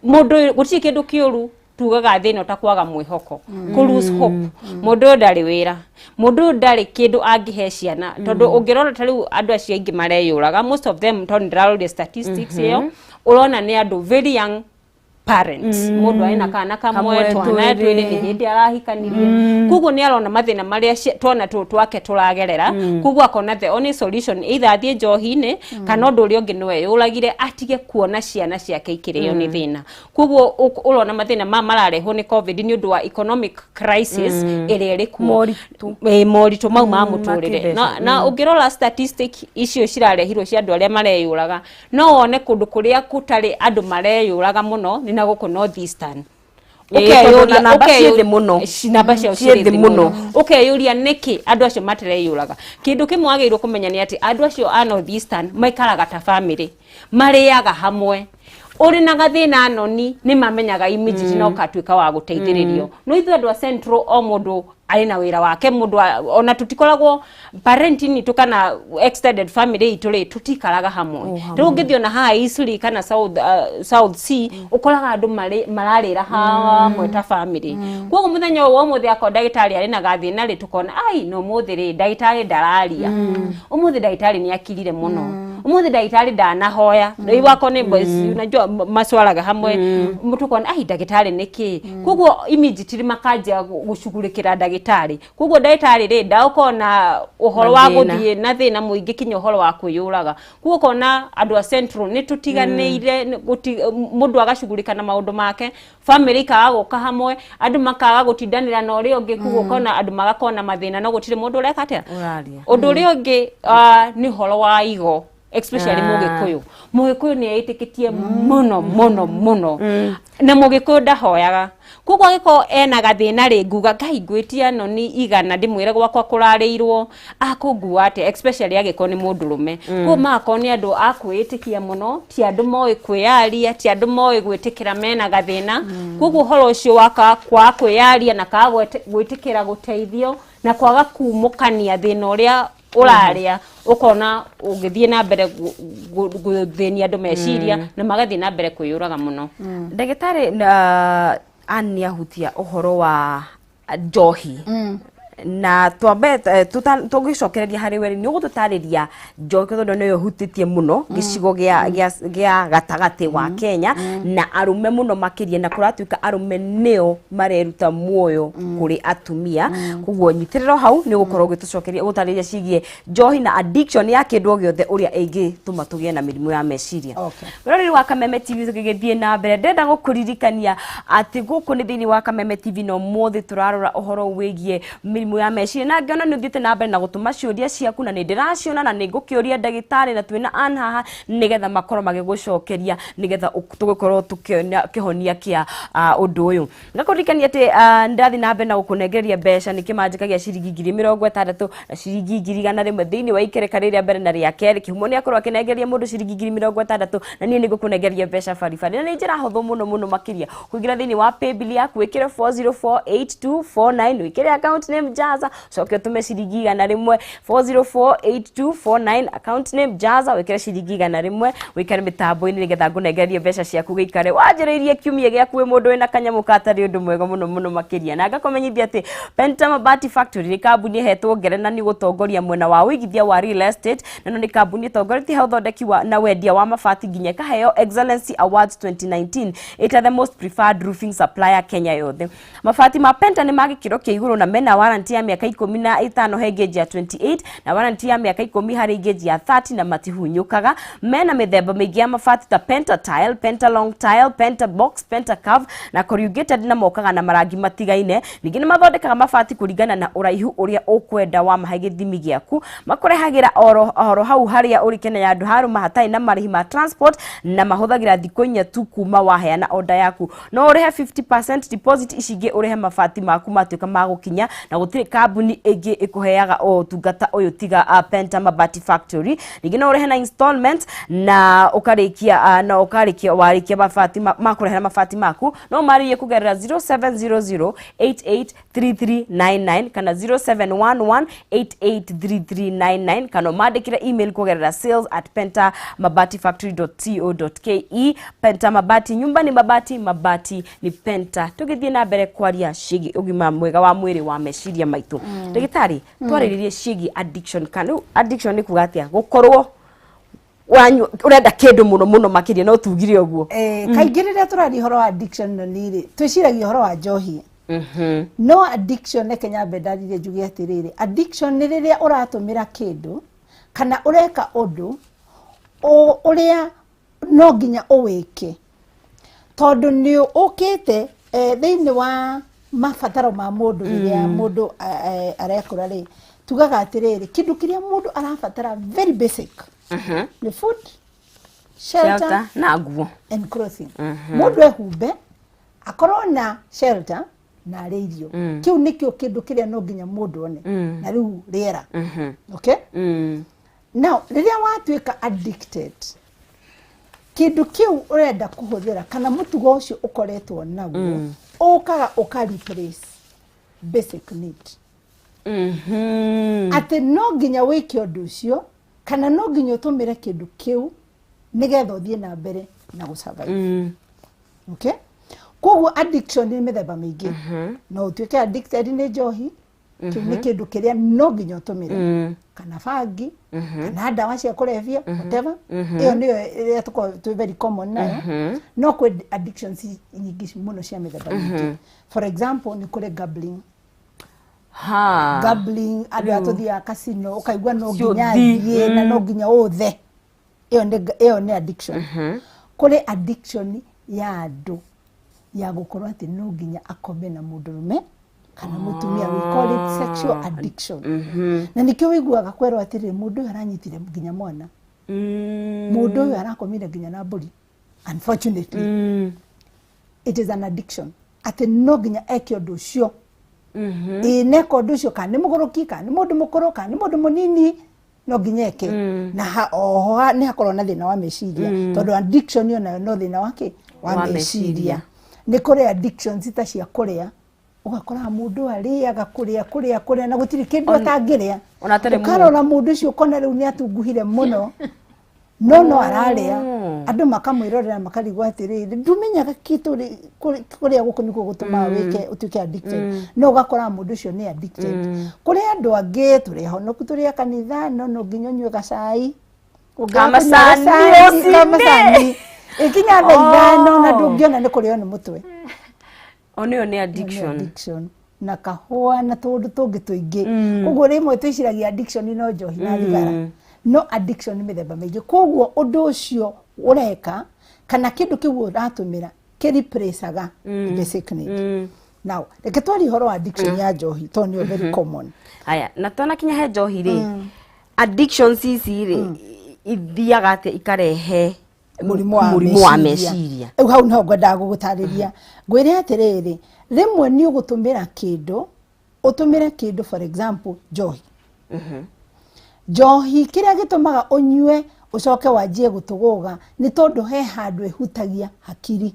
mũndũ ũyũ, gũtirĩ kĩndũ kĩũru tugaga thĩ ĩno ta kwaga mwĩhoko, kũ lose hope. Mũndũ ũyũ ndarĩ wĩra, mũndũ ũyũ ndarĩ kĩndũ angĩhe ciana, tondũ ũngĩrora ta rĩu andũ acio aingĩ mareyũraga, most of them, tondũ ndĩraroria statistics ĩyo, ũrona nĩ andũ very young parents. Mũndũ arĩ na kana kamwe, Kamwe, twana twĩrĩ. twĩrĩ, nĩ hĩndĩ arahikanirie, koguo nĩ arona mathĩna marĩa twana tũu twake tũragerera. Koguo akona the only solution either athiĩ njohi-inĩ kana ũndũ ũrĩa ũngĩ nĩwe yũragire, atige kuona ciana ciake ikĩrĩo nĩ thĩna. Koguo ũrona mathĩna ma mararehwo nĩ COVID nĩ ũndũ wa economic crisis ĩrĩa ĩrĩ kuo. Moritũ. Ĩ, moritũ mau ma mũtũrĩre. Makĩmbeca. Na ũngĩrora statistic icio cirarehirwo cia andũ arĩa mareyũraga, no wone kũndũ kũrĩa kũtarĩ andũ mareyũraga mũno nĩ na gũkũ North Eastern. Ĩ, tondũ na namba ciĩ thĩ mũno. Namba ciao Ciĩ cirĩ thĩ thĩ mũno. mũno. Ũkeyũria nĩkĩ andũ acio matireyũraga. Kĩndũ kĩmwe wagĩrĩirwo kũmenya nĩ atĩ andũ acio a North Eastern maikaraga ta family, marĩaga hamwe. Ũrĩ na gathĩna noni nĩ mamenyaga immediately na ũkatuĩka wa gũteithĩrĩrio. No ithuĩ andũ a Central, o mũndũ arĩ na wĩra wake, mũndũ ona tũtikoragwo parenting itũ kana extended family itũ rĩ, tũtikaraga hamwe. Rĩu ũngĩthiĩ ona haha Eastleigh kana South C, ũkoraga andũ mararĩra hamwe ta family. Koguo mũthenya ũyũ wa ũmũthĩ akorwo ndagĩtarĩ arĩ na gathĩna rĩ, tũkona ai no ũmũthĩ rĩ ndagĩtarĩ ndararia, ũmũthĩ ndagĩtarĩ nĩ akirire mũno, ũmũthĩ ndagĩtarĩ ndanahoya. Rĩu wako nĩ boys, unajua maswaraga hamwe, tukona ai ndagĩtarĩ nĩkĩ. Koguo immediately makanjia gũcugurĩkĩra ndagĩtarĩ. Koguo ndagĩtarĩ rĩ ndagũkorwo na ũhoro wa Mathĩna. Gũthiĩ na thĩna mũingĩ kinya ũhoro wa kwĩyũraga. Koguo ũkona andũ a Central nĩ tũtiganĩire, mũndũ agacugurĩka na maũndũ make, family ikaga gũka hamwe, andũ makaga gũtindanĩra na ũrĩa ũngĩ. Koguo ũkona andũ magakorwo na mathĩna no gũtirĩ mũndũ ũreka atĩa. Ũraria. Ũndũ ũrĩa ũngĩ nĩ ũhoro wa igo, especially Mũgĩkũyũ. Mũgĩkũyũ nĩ etĩkĩtie mũno mũno mũno, na Mũgĩkũyũ ndahoyaga. Koguo angĩkorwo ena gathĩna rĩ, nguga ngai ngwĩtia noni 100 ndĩmwĩre gwakwa kũrarĩirwo, akũngua atĩa, especially angĩkorwo nĩ mũndũrũme. Koguo magakorwo nĩ andũ a kwĩĩtĩkia mũno, ti andũ moĩ kwĩyaria, ti andũ moĩ gwĩtĩkĩra mena gathĩna. Koguo ũhoro ũcio wa kwaga kwĩyaria na kwaga gwĩtĩkĩra gũteithio na kwaga kumũkania thĩna ũrĩa ũrarĩa, ũkona ũgĩthiĩ na mbere gũthĩnia andũ meciria na magathiĩ na mbere kwĩyũraga mũno. Ndagĩtarĩ na Ann nĩ ahutia ũhoro wa njohi, na twambe tũgĩcokereria harĩ we nĩ ũgũtũtarĩria njohi tondũ nĩyo ĩhutĩtie mũno gĩcigo gĩa gatagatĩ wa Kenya na arũme mũno makĩria, na kũratuĩka arũme nĩo mareruta muoyo kũrĩ atumia. Koguo nyitĩrĩro hau nĩ ũgũkorwo ũgĩtũcokeria gũtarĩria ciĩgiĩ njohi na addiction ya kĩndũ o gĩothe ũrĩa ĩngĩtũma tũgĩe na mĩrimũ ya meciria. Mwĩroreri wa Kameme TV, tũgĩgĩthiĩ na mbere, ndĩrenda gũkũririkania atĩ gũkũ nĩ thĩinĩ wa Kameme TV na ũmũthĩ tũrarora ũhoro wĩgiĩ mĩrimũ ya meciria, na ngĩona nĩ ũthiĩte na mbere na gũtũma ciũria ciaku na nĩ ndĩraciona na nĩ ngũkĩũria ndagĩtarĩ na twĩna Ann haha nĩgetha makorwo magĩgũcokeria nĩgetha tũgĩkorwo tũkĩona kĩhonia kĩa ũndũ ũyũ. Ngakũririkania atĩ nĩndathiĩ na mbere na gũkũnengereria mbeca nĩ kĩmanjĩka gĩa ciringi 60,000 na ciringi 100,000 thĩinĩ wa ikereka rĩrĩa mbere na rĩa kerĩ. Kĩhumo nĩ akorwo akĩnengereria mũndũ ciringi 60,000 na niĩ nĩ ngũkũnengereria mbeca baribari, na nĩ njĩra hũthũ mũno mũno makĩria kũingĩra thĩinĩ wa paybill yaku, wĩkĩre 4048249, wĩkĩre account name Jaza, ũcoke ũtũme ciringi 100. 4048249, account name Jaza, wĩkĩre ciringi 100, wĩikare mĩtambo-inĩ nĩgetha ngũnengererie mbeca ciaku gĩikare wanjĩrĩirie kiumia gĩaku wĩ mũndũ wĩna kanyamũ katarĩ ũndũ mwega mũno mũno makĩria. Na ngakũmenyithia atĩ Penta Mabati Factory nĩ kambuni ĩhetwo ngerenwa nĩ gũtongoria mwena wa ũigithia wa real estate, na ĩno nĩ kambuni ĩtongoretie ha ũthondeki wa na wendia wa mabati nginya ĩkaheo Excellency Awards 2019 ĩta the most preferred roofing supplier Kenya yothe. Mabati ma Penta nĩ ma gĩkĩro kĩa igũrũ na mena warranty. Warranty ya mĩaka 15 he gauge ya 28 na warranty ya mĩaka 10 harĩ gauge ya 30 na matihunyũkaga. Mena mĩthemba mĩingĩ ya mabati ta penta tile, penta long tile, penta box, penta curve na corrugated na mokaga na marangi matigaine. Ningĩ nĩ mathondekaga mabati kũringana na ũraihu ũrĩa ũkwenda wa mahe gĩthimi gĩaku. Makũrehagĩra oro hau harĩa ũrĩ Kenya handũ harũma hatarĩ na marĩhi ma transport na mahũthagĩra thikũ 4 tu kuma waheana order yaku. No ũrĩhe 50% deposit, ici ingĩ ũrĩhe mabati maku matuĩka ma gũkinya, na gũtirĩ kambuni ĩngĩ ĩkũheaga ũtungata ũyũ tiga Penta Mabati Factory. Ningĩ no ũrĩhe na installment na ũkarĩkia na ũkarĩkia warĩkia mabati makũrehera mabati maku no marĩrie kũgerera 0700 883399 kana 0711 883399 kana ũmandĩkĩre email kũgerera sales@pentamabatifactory.co.ke. Penta Mabati, nyumba ni mabati, mabati ni Penta. Tũgĩthiĩ na mbere kwaria ciĩgiĩ ũgima mwega wa mwĩrĩ wa meciria maitũ, ndagĩtarĩ, twarĩrĩrie ciĩgiĩ addiction. Kana rĩu addiction nĩ kuga atĩa? Gũkorwo ũrenda kĩndũ mũno mũno makĩria, no tugire ũguo? Kaingĩ rĩrĩa tũraria ũhoro wa addiction no nĩ rĩ twĩciragia ũhoro wa njohi, no addiction, reke nyambe ndarire njuge atĩrĩrĩ, addiction nĩ rĩrĩa ũratũmĩra kĩndũ kana ũreka ũndũ ũrĩa no nginya ũwĩke tondũ nĩ ũkĩte thĩinĩ wa mabataro ma mũndũ. Rĩrĩa mũndũ arekũra rĩ, tugaga atĩrĩrĩ, kĩndũ kĩrĩa mũndũ arabatara very basic nĩ food, shelter, shelter na nguo and clothing. Mũndũ ehumbe, akorwo na shelter na arĩe irio. Kĩu nĩkĩo kĩndũ kĩrĩa no nginya mũndũ one, na rĩu rĩera. Okay, now rĩrĩa watuĩka addicted, kĩndũ kĩu ũrenda kũhũthĩra kana mũtugo ũcio ũkoretwo naguo ũkaga ũka replace basic need, atĩ no nginya wĩke ũndũ ũcio kana no nginya ũtũmĩre kĩndũ kĩu nĩgetha ũthiĩ na mbere na gũ-survive. Okay, koguo addiction nĩ mĩthemba mĩingĩ. No ũtuĩke addicted nĩ njohi, kĩu nĩ kĩndũ kĩrĩa no nginya ũtũmĩre, kana bangi, kana ndawa cia kũrebia, whatever. Ĩyo nĩyo ĩrĩa tũkoragwo twĩ very common nayo. No kwĩ addictions nyingĩ mũno cia mĩthemba mĩingĩ. For example, nĩ kũrĩ gambling. Gambling, andũ aya tũthiaga casino, ũkaigua no nginya Ciũthi. thiĩ na no nginya ũthe. Ĩyo nĩ addiction. Kũrĩ addiction ya andũ ya gũkorwo atĩ no nginya akome na mũndũrũme kana mũtumia. We call it sexual addiction. Na nĩkĩo wĩiguaga kwerwo atĩrĩrĩ, mũndũ ũyũ aranyitire nginya mwana, mũndũ ũyũ arakomire nginya na mbũri. Unfortunately, it is an addiction atĩ no nginya eke ũndũ ũcio. Ĩĩ, neka ũndũ ũcio, kana nĩ mũgũrũki, kana nĩ mũndũ mũkũrũ, kana nĩ mũndũ mũnini, no nginya eke. Na oho nĩ hakorwo na thĩna wa meciria, tondũ addiction yo nayo no thĩna wa kĩ wa Wa meciria. Meciria. Nĩ kũrĩ addictions ta cia kũrĩa, ũgakoraga mũndũ arĩaga kũrĩa kũrĩa kũrĩa na gũtirĩ kĩndũ atangĩrĩa. Ona atarĩ. Ũkarora mũndũ ũcio ũkona rĩu nĩ atunguhire mũno, no ararĩa. Andũ makamwĩrorera makarigwo atĩrĩrĩ, ndumenyaga kĩtũ kũrĩa gũkũ nĩkuo gũtũmaga wĩke ũtuĩke addicted. No ũgakora mũndũ ũcio nĩ addicted. Kũrĩ andũ angĩ tũrĩ ahonoku, tũrĩ a kanitha, no nginya ũnyue gacai. Ũngĩaga kũnyua Kamacani gacai, rũcinĩ. Kamacani ĩkinya thaa 5 na ndũngĩona nĩ kũrĩo nĩ mũtwe. O nĩyo nĩ Nĩ addiction. Addiction na kahũa na tũũndũ tũngĩ tũingĩ. Koguo rĩmwe twĩciragia addiction no njohi na thigara, no addiction nĩ mĩthemba mĩingĩ. Koguo ũndũ ũcio ũreka kana kĩndũ kĩu ũratũmĩra kĩreplacaga basic need. Now reke twarie ũhoro wa addiction ya njohi tondũ nĩyo very common. Haya, na twanakinya he njohi rĩ, addictions ici rĩ, ithiaga atĩa ikarehe mũrimũ wa mũrimũ wa meciria? Rĩu hau niho ngwendaga gũgũtarĩria, ngwĩre atĩrĩrĩ, rĩmwe nĩ ũgũtũmĩra kĩndũ, ũtũmĩre kĩndũ, for example njohi. Njohi kĩrĩa gĩtũmaga ũnyue ũcoke wanjie gũtũgũga nĩ tondũ he handũ ĩhutagia hakiri.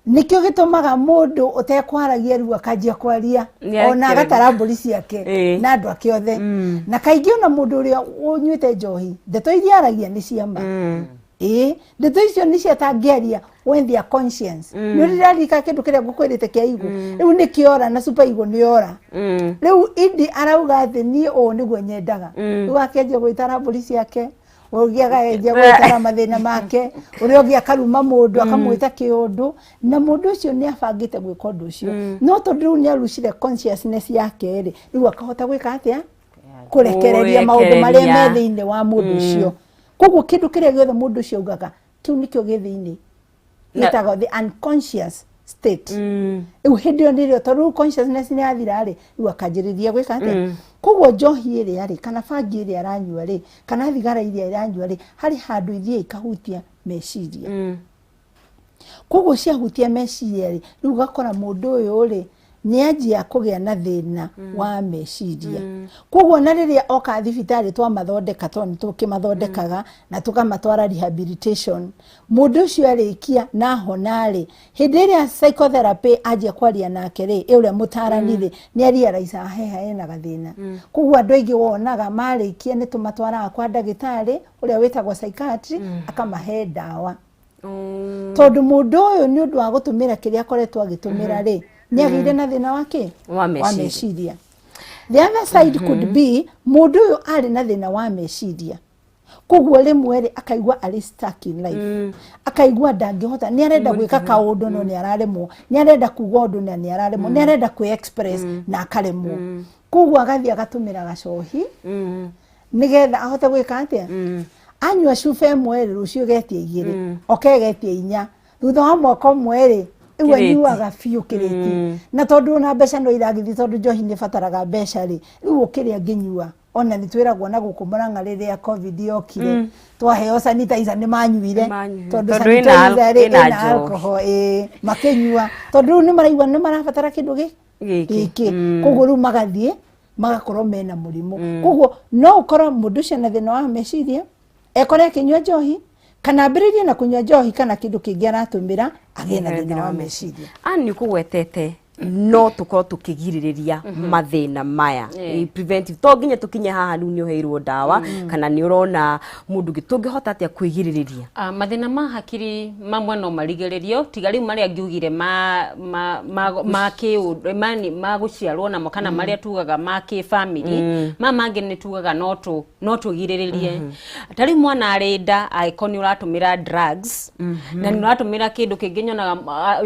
Nĩkĩo gĩtũmaga mũndũ ũtekwaragia rĩu akanjia kwaria Nĩ ona akĩrĩ. Agatara mbũri ciake na andũ ake othe. Na kaingĩ ona mũndũ ũrĩa ũnyuĩte njohi, ndeto iria aragia nĩ ciama. Ĩĩ, ndeto icio nĩ cia atangĩaria when they are conscience. Nĩ ũrirarika kĩndũ kĩrĩa ngũkwĩrĩte kĩa igũ rĩu nĩ kĩora na super igũ nĩ ora. Rĩu indi arauga atĩ niĩ ũũ nĩguo nyendaga. Rĩu akĩanjia gwĩtara mbũri ciake. Ũngĩ akanjia gwĩtara mathĩna make, ũrĩa ũngĩ akaruma mũndũ, akamwĩta kĩũndũ, na mũndũ ũcio nĩ abangĩte gwĩka ũndũ ũcio, no tondũ rĩu nĩ arucire consciousness yake rĩ, rĩu akahota gwĩka atĩa? Kũrekereria maũndũ marĩa me Kũrekereria. thĩinĩ wa mũndũ ũcio. Koguo kĩndũ kĩrĩa gĩothe mũndũ ũcio augaga, kĩu nĩkĩo gĩ thĩinĩ, gĩtagwo the unconscious state. Rĩu hĩndĩ ĩyo nĩrĩo, tondũ rĩu consciousness nĩ yathira rĩ, rĩu akanjĩrĩria gwĩka atĩa? Koguo njohi ĩrĩa rĩ, kana bangi ĩrĩa aranyua rĩ, kana thigara iria aranyua rĩ, harĩ handũ ithiĩ ikahutia meciria. Koguo ciahutia meciria rĩ, rĩu ũgakora mũndũ ũyũ rĩ, nĩ anjia kũgĩa na thĩna wa meciria. Koguo na rĩrĩa oka thibitarĩ twamathondeka, tondũ nĩ tũkĩmathondekaga na tũkamatwara rehabilitation, mũndũ ũcio arĩkia na ahona rĩ, hĩndĩ ĩrĩa psychotherapy anjia kwaria nake rĩ, ĩ ũrĩa mũtarani rĩ, nĩ arealize heha ena gathĩna. Koguo andũ aingĩ wonaga marĩkia nĩ tũmatwaraga kwa ndagĩtarĩ ũrĩa wĩtagwo psychiatry, akamahe ndawa, tondũ mũndũ ũyũ nĩ ũndũ wa gũtũmĩra kĩrĩa akoretwo agĩtũmĩra rĩ, nĩ agĩire na thĩna wa kĩ? Wa meciria. Meciria. The other side could be mũndũ ũyũ arĩ na thĩna wa meciria, koguo rĩmwe rĩ, akaigua arĩ stuck in life, akaigua ndangĩhota, nĩ arenda gwĩka kaũndũ no nĩ araremwo, nĩ arenda kuga ũndũ na nĩ araremwo, nĩ arenda kwĩ express na akaremwo. Koguo agathiĩ agatũmĩra gacohi nĩgetha ahote gwĩka atĩa? Anyua cuba ĩmwe rĩ, rũciũ getia igĩrĩ, oke getia inya, thutha wa mwaka ũmwe rĩ, rĩu Kĩrĩti. Anyuaga biũ kĩrĩti. Na tondũ ona mbeca no iragĩthiĩ, tondũ njohi nĩ ĩbataraga mbeca rĩ, rĩu ũkĩrĩa ngĩnyua. Ona nĩ twĩragwo na gũkũ Mũrang'a rĩrĩa COVID yokire, twaheo sanitizer, nĩ manyuire. Nĩ manyuire. Tondũ Tondũ ĩna sanitizer rĩ, ĩna ĩna njohi. alcohol, ĩ makĩnyua, tondũ rĩu nĩ maraigua nĩ marabatara kĩndũ gĩ Gĩkĩ. Gĩkĩ. Koguo rĩu magathiĩ magakorwo mena mũrimũ. Koguo no ũkorwo mũndũ ũcio na thĩna wa meciria ekore akĩnyua njohi, kana ambĩrĩrie na kũnyua njohi kana kĩndũ kĩngĩ aratũmĩra, agĩe na thĩna wa meciria. Ann, nĩ ũkũgwetete no tũkorwo tũkĩgirĩrĩria mathĩna maya. Preventive, to nginya tũkinye haha rĩu nĩ ũheirwo ndawa kana nĩ ũrona mũndũ ũngĩ. Tũngĩhota atĩa kwĩgirĩrĩria? Ah, mathĩna ma hakiri mamwe no marigĩrĩrio, tiga rĩu marĩa ngiugire ma kĩũndũ ma gũciarwo namo kana marĩa tugaga ma kĩbamĩrĩ. Ma mangĩ nĩ tugaga no tũgirĩrĩrie. Ta rĩu mwana arĩ nda, angĩkorwo nĩ ũratũmĩra drugs na nĩ ũratũmĩra kĩndũ kĩngĩ nyonaga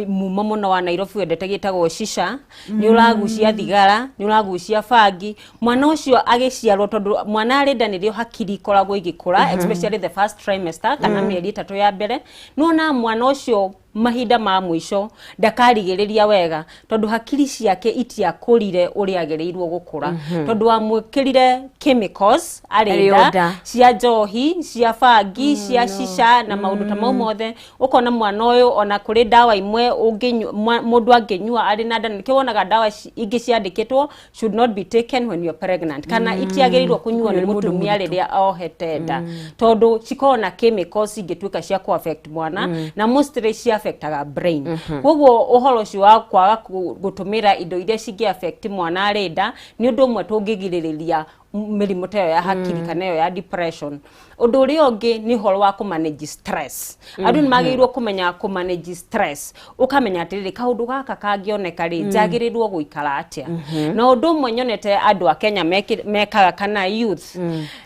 mumo mũno wa Nairobi wendete gĩtagwo shisha, nĩ ũragucia thigara, nĩ ũragucia bangi, mwana ũcio agĩciarwo, tondũ mwana arĩ nda nĩrĩo hakiri ikoragwo igĩkũra, especially the first trimester kana mĩeri 3 ya mbere, nĩwona mwana ũcio mahinda ma mũico ndakarigĩrĩria wega, tondũ hakiri ciake itiakũrire ũrĩa agĩrĩirwo gũkũra, tondũ wamwĩkĩrire chemicals arĩ Arĩ nda, nda. Cia njohi, cia bangi, cia shisha na maũndũ ta mau mothe. Ũkona mwana ũyũ, ona kũrĩ ndawa imwe mũndũ angĩnyua arĩ na nda, nĩkĩo wonaga ndawa ingĩ ciandĩkĩtwo "should not be taken when you are pregnant" kana itiagĩrĩirwo kũnyuo nĩ Nĩ mũndũ mũtumia rĩrĩa ohete nda, tondũ cikoragwo na chemicals ingĩtuĩka cia kũ affect mwana, na mostly ci affectaga brain. Koguo ũhoro ũcio wa kwaga gũtũmĩra indo iria cingĩ affect mwana arĩ nda nĩ ũndũ ũmwe tũngĩgirĩrĩria mĩrimũ ta ĩyo ya hakiri kana ĩyo ya depression. Ũndũ ũrĩa ũngĩ nĩ ũhoro wa kũmanage stress. Andũ nĩ magĩrĩirwo kũmenya kũmanage stress, ũkamenya atĩrĩrĩ, kaũndũ gaka kangĩoneka rĩ, njagĩrĩirwo gũikara atĩa? Na ũndũ ũmwe nyonete andũ a Kenya mekaga kana youth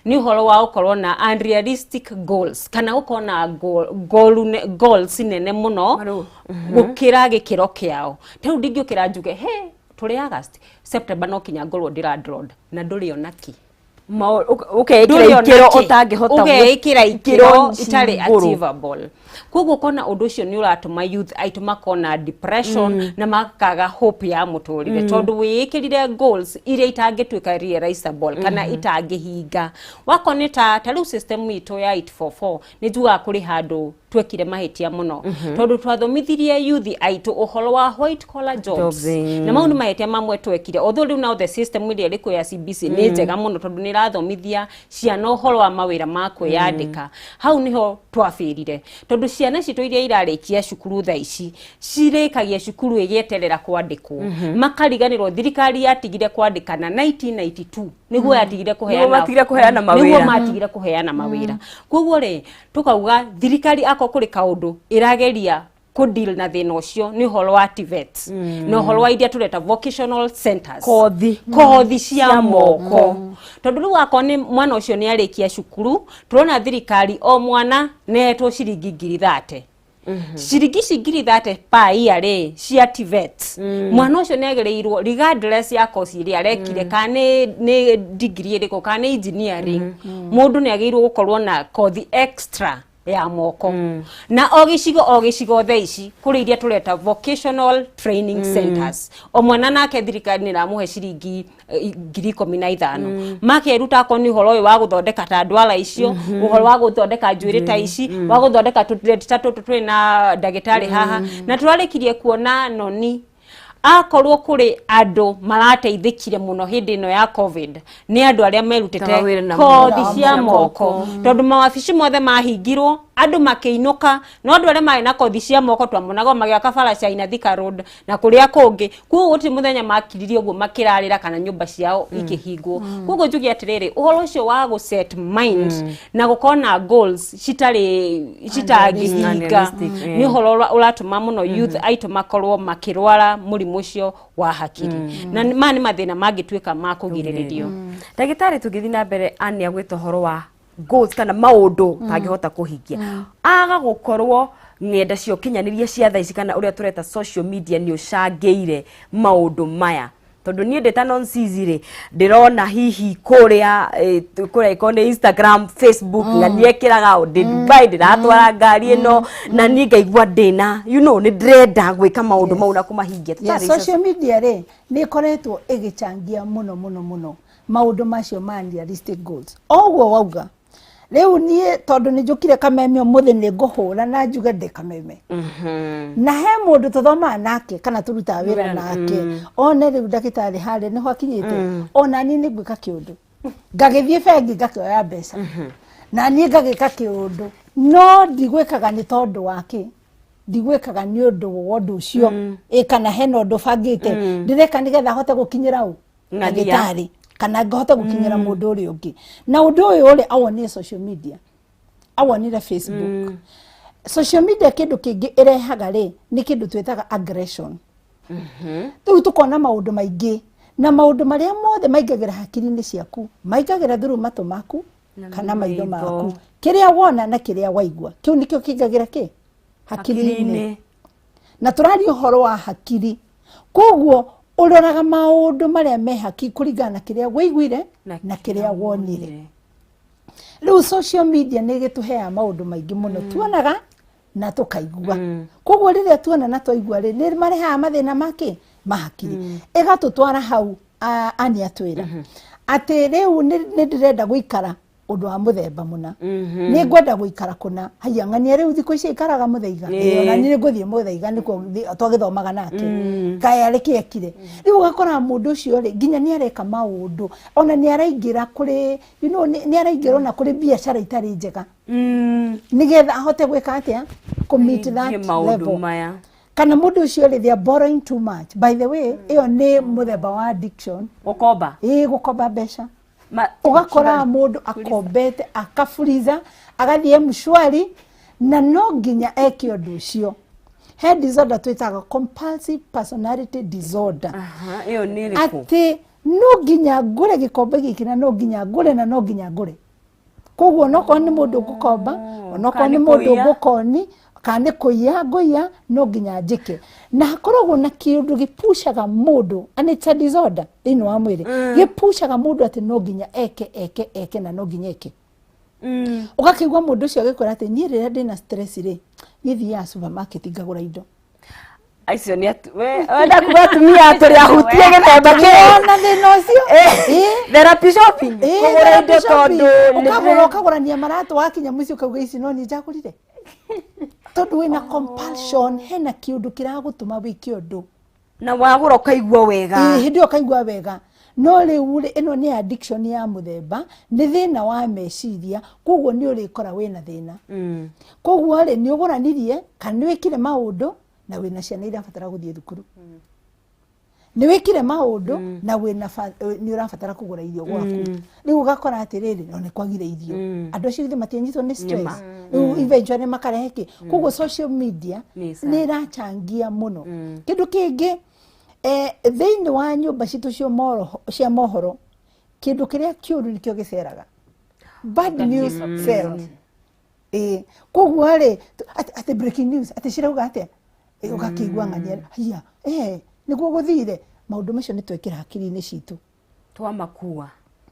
nĩ ũhoro wa gũkorwo na unrealistic goals, kana gũkorwo na goals nene mũno Marũ. Gũkĩra gĩkĩro kĩao. Ta rĩu ndingĩũkĩra njuge, "He, tũrĩ August, September no kinya ngorwo ndĩ landlord," na ndũrĩ ona kĩ. Ũkeĩkĩra Ndũrĩ ona ikĩro kĩ. ũtangĩhota. Ũgeĩkĩra ikĩro itarĩ igũrũ. achievable. Koguo ũkona ũndũ ũcio nĩ ũratũma youth aitũ makona depression na makaga hope ya mũtũrĩre, tondũ wĩĩkĩrire goals iria itangĩtuĩka realizable kana itangĩhinga. Wakorwo nĩ ta rĩu system itũ ya 844, nĩ njugaga kũrĩ handũ twekire mahĩtia mũno, tondũ twathomithirie youth aitũ ũhoro wa white collar jobs, Jobs, na mau nĩ mahĩtia mamwe twekire, although rĩu now the system ĩrĩa ĩrĩ ya CBC nĩ njega mũno, tondũ nĩ ĩrathomithia ciana ũhoro wa mawĩra ma kwĩyandĩka. Hau nĩho twabĩrire, tondũ ciana citũ iria irarĩkia cukuru thaa ici cirĩkagia cukuru ĩgĩeterera kwandĩkwo, makariganĩrwo thirikari yatigire kwandĩkana 1992, nĩguo yatigire kũheana. Nĩguo matigire kũheana Nĩguo mawĩra. Matigire kũheana mawĩra. Koguo rĩ, tukauga thirikari akorwo kũrĩ kaũndũ ĩrageria Kũ deal na thĩna ũcio nĩ ũhoro wa TVET na ũhoro wa iria tũreta vocational centers. Kothi. Kothi cia moko, tondũ rĩu akorwo nĩ mwana ũcio nĩ arĩkia cukuru, tũrona thirikari o mwana nehetwo ciringi 30,000. Ciringi ici 30,000 per year rĩ cia TVET, mwana ũcio nĩ agĩrĩirwo, regardless ya course ĩrĩa arekire, kana nĩ degree ĩrĩkũ, kana nĩ engineering, mũndũ nĩ agĩrĩirwo gũkorwo na kothi extra ya moko. Na o gĩcigo o gĩcigo thaa ici kũrĩ iria tũreta vocational training centers. O mwana nake thirikari nĩ ĩramũhe ciringi 15,000 makeruta, akorwo nĩ ũhoro ũyũ wa gũthondeka ta ndwara icio, ũhoro wa gũthondeka njuĩrĩ ta ici, wa gũthondeka tũtireti ta tũtũ twĩ na ndagĩtarĩ haha. Na tũrarĩkirie kuona noni akorwo kũrĩ andũ marateithĩkire mũno hĩndĩ ĩno ya COVID nĩ andũ arĩa merutĩte Mawĩra na kothi moko. Cia moko, tondũ mawabici mothe mahingirwo, andũ makĩinũka, no andũ arĩa marĩ na kothi cia moko twamonaga magĩaka bara cia Thika Road na kũrĩa kũngĩ. Koguo gũtirĩ mũthenya makiririe ũguo makĩrarĩra kana nyũmba ciao ikĩhingwo. Koguo njuge atĩrĩrĩ, ũhoro ũcio wa gũ set mind na gũkorwo na goals citarĩ citangĩhinga Unrealistic, nĩ ũhoro ũratũma mũno youth aitũ makorwo makĩrwara mũrimũ ũcio wa hakiri, na maya nĩ mathĩna mangĩtuĩka ma kũgirĩrĩrio. Ndagĩtarĩ, tũngĩthiĩ na mbere, Anne agwĩta ũhoro wa goals kana maũndũ tangĩhota kũhingia aga gũkorwo ng'enda cia ũkinyanĩria cia thaa ici kana ũrĩa tũreta social media nĩ ũcangĩire maũndũ maya, tondũ niĩ ndĩ ta nonsizi rĩ, ndĩrona hihi kũrĩa kũrĩa ĩkorwo nĩ Instagram, Facebook, na niekĩraga ndĩ Dubai, ndĩratwara ngari ĩno, na niĩ ngaigua ndĩna nĩ ndĩrenda gwĩka maũndũ mau na kũmahingia. Yeah, Tũtarĩ social media rĩ nĩ ĩkoretwo ĩgĩchangia mũno mũno mũno maũndũ macio ma unrealistic goals. O ũguo wauga, rĩu niĩ tondũ nĩ njũkire Kameme ũmũthĩ, nĩ ngũhũra na njuge ndĩ Kameme, na he mũndũ tũthomaga nake kana tũrutaga wĩra nake one rĩu ndagĩtarĩ harĩa nĩho akinyĩte, ona niĩ nĩ ngwĩka kĩũndũ, ngagĩthiĩ bengi ngakĩoya mbeca na niĩ ngagĩka kĩũndũ, no ndigwĩkaga nĩ tondũ wa kĩ, ndigwĩkaga nĩ ũndũ wa ũndũ ũcio ĩ kana hena ũndũ bangĩte ndĩreka nĩgetha hote gũkinyĩra ũ. Ng'ania. Ndagĩtarĩ kana ngahote gũkinyĩra mũndũ ũrĩa ũngĩ. Na ũndũ ũyũ rĩ, awonire social media, awonire Facebook. Social media kĩndũ kĩngĩ ĩrehaga rĩ nĩ kĩndũ twĩtaga aggression. Rĩu tũkona maũndũ maingĩ, na maũndũ marĩa mothe maingagĩra hakiri-inĩ ciaku maingagĩra through matũ maku na kana maitho maitho. Maku, kĩrĩa wona na kĩrĩa waigua, kĩu nĩkĩo kĩingagĩra kĩ hakiri-inĩ. Hakiri-inĩ. Na tũraria ũhoro wa hakiri, koguo ũroraga maũndũ marĩa me hakiri kũringana na kĩrĩa waiguire na kĩrĩa wonire. Rĩu social media nĩ ĩgĩtũheaga maũndũ maingĩ mũno tuonaga na tũkaigua. Koguo rĩrĩa tuona na twaigua rĩ, nĩ marehaga mathĩna makĩ ma hakiri, ĩgatũtwara hau. Ani atwĩra atĩ rĩu nĩ ndĩrenda gũikara ũndũ wa mũthemba mũna, nĩ ngwenda gũikara kũna. Haiya, ng'ania rĩu thikũ ici aikaraga Mũthaiga. Ĩĩ, ona niĩ nĩ ngũthiĩ Mũthaiga, nĩkuo twagĩthomaga nake. Kaĩ arĩ kĩ ekire? Rĩu ũgakora mũndũ ũcio rĩ nginya nĩ areka maũndũ, ona nĩ araingĩra kũrĩ nĩ araingĩra ona kũrĩ biacara itarĩ njega nĩgetha ahote gwĩka atĩa, kũ meet that Ahingie maũndũ level. Maya. Kana mũndũ ũcio rĩ, they are borrowing too much. By the way, ĩyo nĩ mũthemba wa addiction. Gũkomba. Ĩĩ, gũkomba mbeca. Ũgakora mũndũ akombete akaburiza, agathiĩ M-Shwari, na no nginya eke ũndũ ũcio. He disorder twĩtaga compulsive personality disorder. Aha, ĩyo nĩ ĩrĩkũ? Atĩ no nginya ngũre gĩkombe gĩkĩ, na no nginya ngũre, na no nginya ngũre. Koguo onokorwo nĩ mũndũ ngũkomba, onokorwo Kana nĩ nĩ mũndũ kũiya. ngũkoni, kana nĩ kũiya ngũiya, no nginya njĩke. Na hakoragwo na kĩũndũ gĩpucaga mũndũ, and it's a disorder thĩinĩ wa mwĩrĩ, gĩpucaga mũndũ atĩ no nginya eke eke eke na no nginya eke. Ũgakĩigua mũndũ ũcio agĩkwĩra atĩ niĩ rĩrĩa ndĩna stress rĩ, niĩ thiaga supermarket ngagũra indo. Acio nĩ wenda kuga atumia tũrĩ ahutie gĩthemba kĩu. Ona thĩna ũcio. Ĩĩ. Therapy shopping. Ĩĩ, kũgũra indo therapy shopping. tondũ Ũkagũra, ũkagũrania maratũ, wakinya mũciĩ ũkauga ici no niĩ njagũrire, tondũ wĩna compulsion, hena kĩũndũ kĩragũtũma wĩke ũndũ. Na wagũra ũkaigua wega. Ĩĩ, hĩndĩ ĩyo ũkaigua wega, no rĩu rĩ, ĩno nĩ addiction ya mũthemba, nĩ thĩna wa meciria. Koguo nĩ ũrĩkora wĩna thĩna. Koguo rĩ, nĩ ũgũranirie kana nĩ wĩkire maũndũ na wĩna ciana irabatara gũthiĩ thukuru. Nĩ wĩkire maũndũ na wĩna nĩ ũrabatara kũgũra irio gwaku. Rĩu ũgakora atĩrĩrĩ, no nĩ kwagire irio, andũ acio githĩ matianyitwo nĩ stress? Rĩu eventually makarehe kĩ. Koguo social media Nĩ sawa. Nĩ ĩrachangia mũno. Kĩndũ kĩngĩ, thĩinĩ wa nyũmba citũ cia mohoro, kĩndũ kĩrĩa kĩũru nĩkĩo gĩceraga. Bad news sell. Ĩĩ, koguo rĩ, atĩ breaking news, atĩ cirauga atĩa? Ũgakĩigua ng'ania haiya, nĩguo gũthire. Maũndũ macio nĩ twekĩra hakiri-inĩ citũ. Twamakua.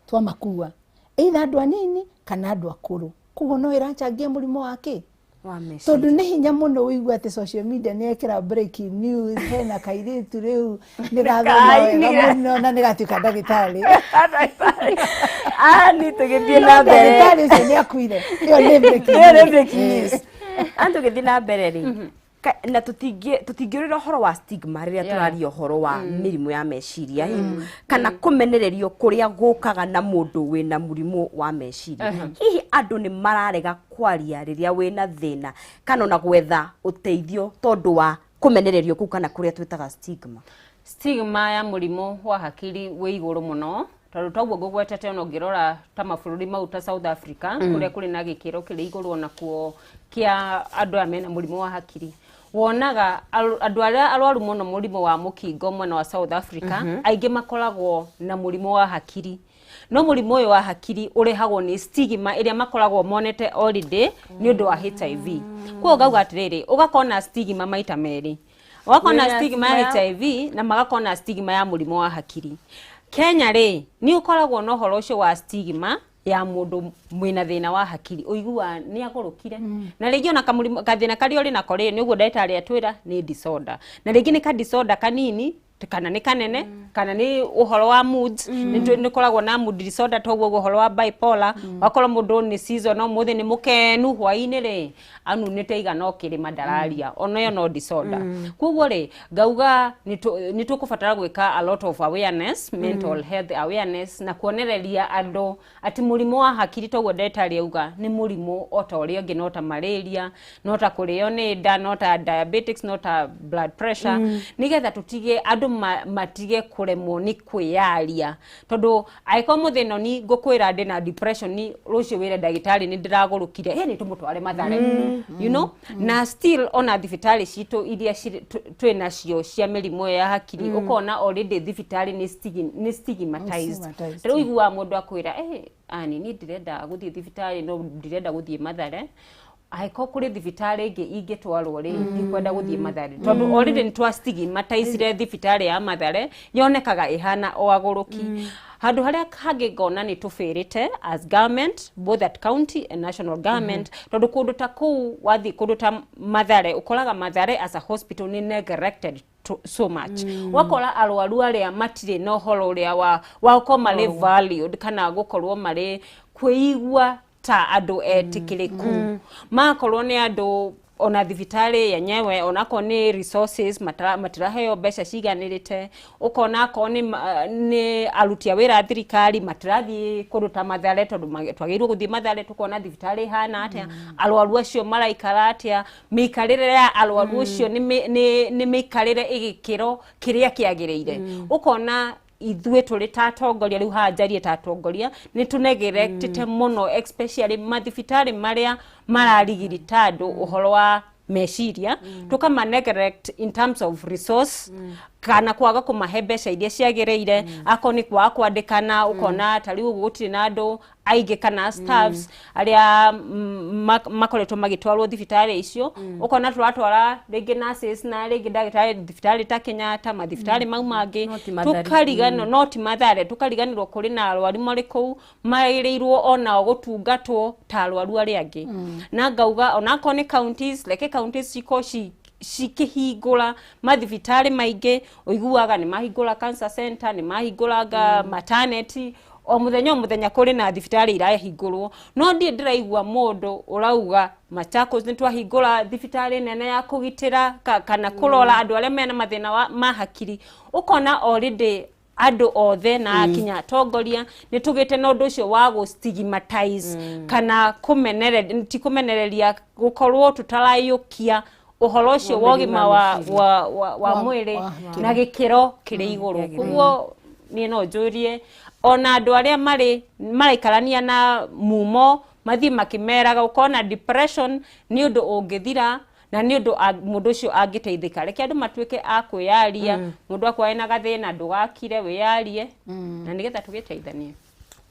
Twamakua, either andũ anini kana andũ akũrũ. Koguo no ĩrachangia mũrimũ wa kĩ? Wa meciria. Tondũ nĩ hinya mũno ũigue atĩ social media nĩ yekĩra breaking news, hena kairĩtu rĩu nĩ gathoma wega mũno na nĩ gatuĩka ndagĩtarĩ. Ani tũgĩthiĩ No na mbere. Ndagĩtarĩ ũcio nĩ akuire. Ĩyo nĩ breaking Ĩyo nĩ news. breaking news. Ani tũgĩthiĩ na mbere rĩ, na tũtingĩũrĩra ũhoro wa stigma rĩrĩa tũraria ũhoro wa mĩrimũ ya meciria, hihi kana kũmenererio kũrĩa gũkaga na mũndũ wĩna mũrimũ wa meciria. Hihi andũ nĩ mararega kwaria rĩrĩa wĩna thĩna kana ona gwetha ũteithio tondũ wa kũmenererio kũu kana kũrĩa twĩtaga stigma? Stigma ya mũrimũ wa hakiri wĩ igũrũ mũno, tondũ toguo ngũgwetete, ona ũngĩrora ta mabũrũri mau ta South Africa, kũrĩa kũrĩ na gĩkĩro kĩrĩ igũrũ onakuo kĩa andũ aya mena mũrimũ wa hakiri, wonaga andũ arĩa arwaru mũno mũrimũ wa mũkingo mwena wa South Africa aingĩ makoragwo na mũrimũ wa hakiri. No mũrimũ ũyũ wa hakiri ũrehagwo nĩ stigma ĩrĩa makoragwo monete already nĩ ũndũ wa HIV. Koguo ngauga atĩrĩrĩ, ũgakorwo na stigma maita merĩ, ũgakorwo na Wĩna stigma ya stigma HIV na magakorwo na stigma ya mũrimũ wa hakiri. Kenya rĩ, nĩ ũkoragwo na ũhoro ũcio wa stigma ya mũndũ mwĩna thĩna wa hakiri, ũiguaga nĩ agũrũkire. Na rĩngĩ ona kamũrimũ gathĩna karĩa ũrĩ nako rĩ, nĩ ũguo ndagĩtarĩ atwĩra nĩ disorder, na rĩngĩ nĩ ka disorder kanini kana nĩ kanene kana nĩ ũhoro wa moods. Nĩ koragwo na mood disorder, toguo ũhoro wa bipolar, wakorwo mũndũ nĩ season, no mũthĩ nĩ mũkenu, hwaĩ-inĩ rĩ anunĩte igana o kĩrĩma ndararia, ona ĩyo no disorder. Koguo rĩ, ngauga nĩ tũkũbatara gwĩka a lot of awareness, mental health awareness, na kuonereria andũ atĩ mũrimũ wa hakiri, toguo ndagĩtarĩ auga, nĩ mũrimũ o ta ũrĩa ũngĩ, no ta malaria, no ta kũrĩo nĩ nda, no ta diabetics, no ta blood pressure, nĩgetha tũtige andũ matige kũremwo nĩ kwĩyaria. Tondũ angĩkorwo mũthĩ ĩno ni ngũkwĩra ndĩna depression, ni rũciũ wĩre ndagĩtarĩ nĩ ndĩragũrũkire, nĩ tũmũtware Mathare. Na still ona thibitarĩ citũ iria twĩ nacio cia mĩrimũ ĩyo ya hakiri, ũkona already thibitarĩ nĩ stigmatized. Stigmatized. Rĩu iguaga mũndũ akwĩra, "Ani niĩ ndĩrenda gũthiĩ thibitarĩ, no ndirenda gũthiĩ Mathare. Angĩkorwo kũrĩ thibitarĩ ĩngĩ ingĩtwarwo rĩ, ndikwenda gũthiĩ Mathare," tondũ already nĩ twa stigmatizire thibitarĩ ya Mathare, yonekaga ĩhana o agũrũki. Handũ harĩa hangĩ ngona nĩ tũbĩrĩte as government, both at county and national government, tondũ kũndũ ta kũu, wathiĩ kũndũ ta Mathare, ũkoraga Mathare as a hospital nĩ neglected so much. Wakora arwaru arĩa matirĩ na ũhoro ũrĩa wa gũkorwo marĩ valued kana gũkorwo marĩ kwĩigua ta andũ etĩkĩrĩku, magakorwo nĩ andũ ona thibitarĩ yenyewe, onakorwo nĩ resources matiraheo mbeca ciganĩrĩte. Ũkona akorwo nĩ aruti a wĩra a thirikari matirathiĩ kũndũ ta Mathare, tondũ twagĩrĩirwo gũthiĩ Mathare tũkona thibitarĩ ĩhana atĩa, arwaru acio maraikara atĩa, mĩikarĩre ya arwaru ũcio nĩ mĩikarĩre ĩgĩkĩro kĩrĩa kĩagĩrĩire. Ũkona ithuĩ tũrĩ ta atongoria, rĩu haha njarie ta atongoria, nĩ tũnegeretete mũno, especially mathibitarĩ marĩa mararigirita andũ ũhoro wa meciria, tũkama neglect in terms of resource kana kwaga kũmahe mbeca iria ciagĩrĩire. Akorwo nĩ kwaga kwandĩkana, ũkona ta rĩu ũguo gũtirĩ na andũ aingĩ kana staffs arĩa makoretwo magĩtwarwo thibitarĩ icio. Ũkona tũratwara rĩngĩ nurses na rĩngĩ ndagĩtarĩ thibitarĩ ta Kenyatta, mathibitarĩ mau mangĩ, No ti Mathare. tũkariganĩrwo, no ti Mathare, tũkariganĩrwo kũrĩ na arwaru marĩ kũu magĩrĩirwo onao gũtungatwo ta arwaru arĩa angĩ. Na ngauga onakorwo nĩ counties, reke counties cikorwo cikĩhingũra mathibitarĩ maingĩ. Ũiguaga nĩ mahingũra cancer center, nĩ mahingũranga maternity, o mũthenya o mũthenya kũrĩ na thibitarĩ irahingũrwo, no ndirĩ ndĩraigua mũndũ ũrauga Machakos nĩ twahingũra thibitarĩ nene ya kũgitĩra kana kũrora andũ arĩa mena mathĩna ma hakiri. Ũkona already andũ othe na kinya atongoria nĩ tũgĩte na ũndũ ũcio wa gũ stigmatize kana kũmenereria, ti kũmenereria, gũkorwo tũtaraiyũkia. Ũhoro ũcio wa ũgima wa mwĩrĩ na gĩkĩro kĩrĩ igũrũ. Koguo niĩ no njũrie ona andũ arĩa marĩ maraikarania na mumo mathiĩ makĩmeraga ũkona depression nĩ ũndũ ũngĩthira na nĩ ũndũ mũndũ ũcio angĩteithĩka. Reke andũ matuĩke a kwĩyaria, mũndũ akwa ena gathĩna ndũgakire wĩyarie na nĩgetha tũgĩteithanie.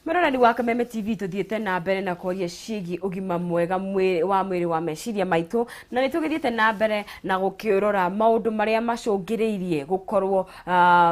Mwĩroreri wa Kameme TV tuthiĩte na mbere na kwaria ciĩgiĩ ũgima mwega wa mwĩrĩ wa meciria maitũ, na nĩ tũgĩthiĩte na mbere na gũkĩrora maũndũ marĩa macũngĩrĩirie gũkorwo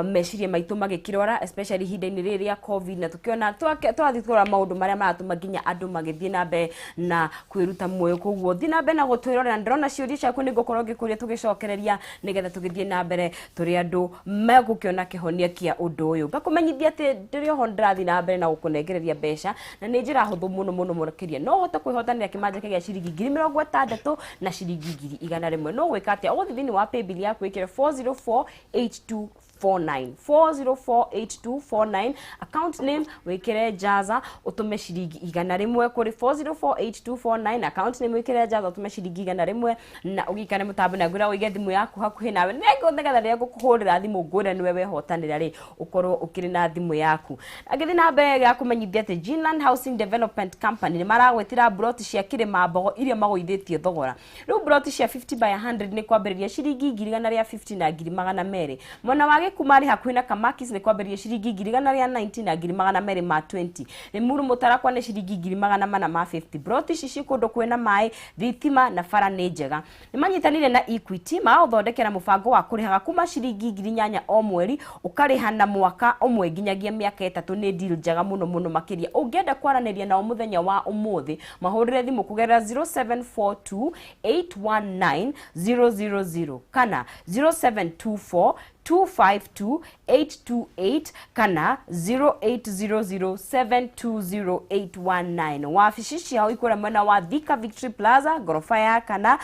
meciria maitũ magĩkĩrwara especially ihinda-inĩ rĩrĩ rĩa COVID, na tũkĩona twathiĩ kũrora maũndũ marĩa maratũma nginya andũ magĩthiĩ na mbere na kwĩruta muoyo. Koguo thiĩ na mbere na gũtwĩrorera, ndĩrona ciũria ciaku nĩ ngũkorwo ngĩkũria tũgĩcokereria nĩgetha tũgĩthiĩ na mbere tũrĩ andũ megũkĩona kĩhonia kĩa ũndũ ũyũ. Ngakũmenyithia atĩ ndĩrĩ oho ndĩrathiĩ na mbere na gũkũnengereria mbeca na nĩ njĩra hũthũ mũno mũno makĩria. No ũhote kwĩhotanĩra kĩmanjĩka gĩa ciringi 60,000 na ciringi 100,000. No gwĩka atĩa? Ũgũthiĩ thĩinĩ wa paybill yaku wĩkĩre 4048249 4048249 account name wĩkĩre Jaza ũtũme ciringi 100 kũrĩ 4048249 account name wĩkĩre Jaza ũtũme ciringi 100 na ũgĩikare mũtambo na ngwĩra ũige thimũ yaku hakuhĩ nawe nĩgetha rĩrĩa ngũkũhũrĩra thimũ ngwĩre nĩwe wehotanĩra rĩ ũkorwo ũkĩrĩ na thimũ yaku. Agĩthiĩ na mbere ya kũmenyithia atĩ Ginland Housing Development Company nĩ maragwĩtĩra mburoti cia Kĩrĩma Mbogo iria magũithĩtie thogora. Rĩu mburoti cia 50 by 100 nĩ kwambĩrĩria ciringi 150 na 200,000. Mwena wa Gĩkumarĩ hakuhĩ na Kamakis nĩ kwambĩrĩria ciringi 190 na 220,000. Limuru Mũtarakwa nĩ ciringi 450. Mburoti ici ci kũndũ kwĩna maĩ, thitima na bara nĩ njega. Nĩ manyitanĩire na Equity magathondekera mũbango wa kũrĩhaga kuma ciringi 8,000 o mweri ũkarĩha na mwaka ũmwe nginyagia mĩaka 3. Nĩ deal njega mũno mũno makĩria. Ũngĩenda kwaranĩria nao mũthenya wa ũmũthĩ mahũrĩre thimũ kũgerera 0742 819 000 kana 0724 252 828 kana 0800720819. Wabici ciao ikũrĩa mwena wa Thika Victory Plaza ngoroba ya kana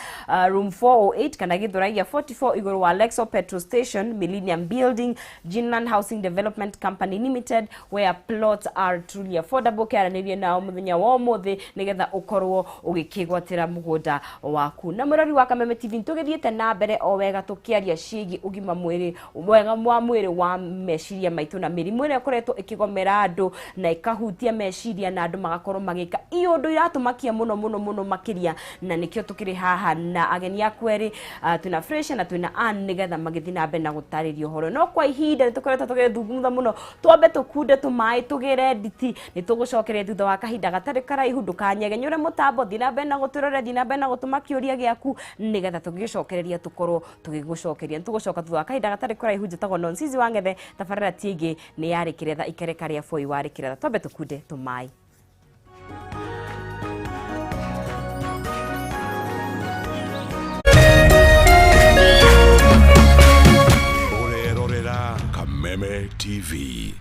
room 408 kana Githurai 44 igũrũ wa Lexo Petrol Station Millennium Building, Ginland Housing Development Company Limited, where plots are truly affordable. Kĩaranĩrie nao mũthenya wa ũmũthĩ nĩgetha ũkorwo ũgĩkĩgwatĩra mũgũnda waku. Na mwĩrori wa Kameme TV tũgĩthiĩte na mbere o wega tũkĩaria ciĩgiĩ ũgima mwĩrĩ mwega wa mwĩrĩ wa meciria maitũ na mĩrimũ ĩrĩa ĩkoretwo ĩkĩgomera andũ na ĩkahutia meciria na andũ magakorwo magĩka iũndũ iratũmakia mũno mũno mũno makĩria, na nĩkĩo tũkĩrĩ haha na ageni aku erĩ, twĩna Fresh na twĩna Ann nĩgetha magĩthiĩ na mbere na gũtarĩria ũhoro. No kwa ihinda nĩtũkoretwo tũgĩthungumutha mũno, twambe tũkunde tũmaĩ tũgĩre nditi, nĩtũgũcokeria thutha wa kahinda gatarĩ karaihu. Ndũkanyegenyũre mũtambo, thiĩ na mbere na gũtwĩrorera, thiĩ na mbere na gũtũma kĩũria gĩaku nĩgetha tũgĩgĩcokereria tũkorwo tũgĩgũcokeria. Nĩtũgũcoka thutha wa kahinda gatarĩ karaihu. Njĩtagwo Nonsizi wa Ng'ethe, tabarĩra ti ĩngĩ nĩ yarĩ kĩretha ikereka rĩa bũi warĩ kĩretha. Twambe tũkunde tũmaĩ. Ũrerorera Kameme TV.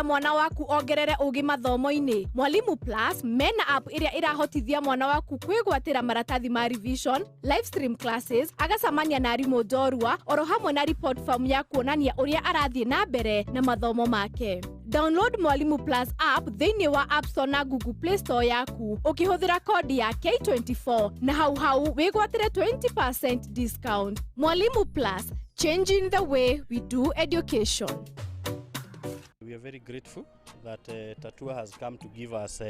Mwana waku ongerere ũgĩ mathomo-inĩ. Mwalimu Plus mena app ĩrĩa ĩrahotithia mwana waku kwĩgwatĩra maratathi ma revision, live stream classes, agacamania na arimũ njorua oro hamwe na report form ya kuonania ũrĩa arathiĩ na mbere na mathomo make. Download Mwalimu Plus app thĩinĩ wa App Store na Google Play Store yaku ũkĩhũthĩra kodi ya K24 na hau hau wĩgwatĩre 20% discount. Mwalimu Plus, changing the way we do education. We are very grateful that Tatua has come to give us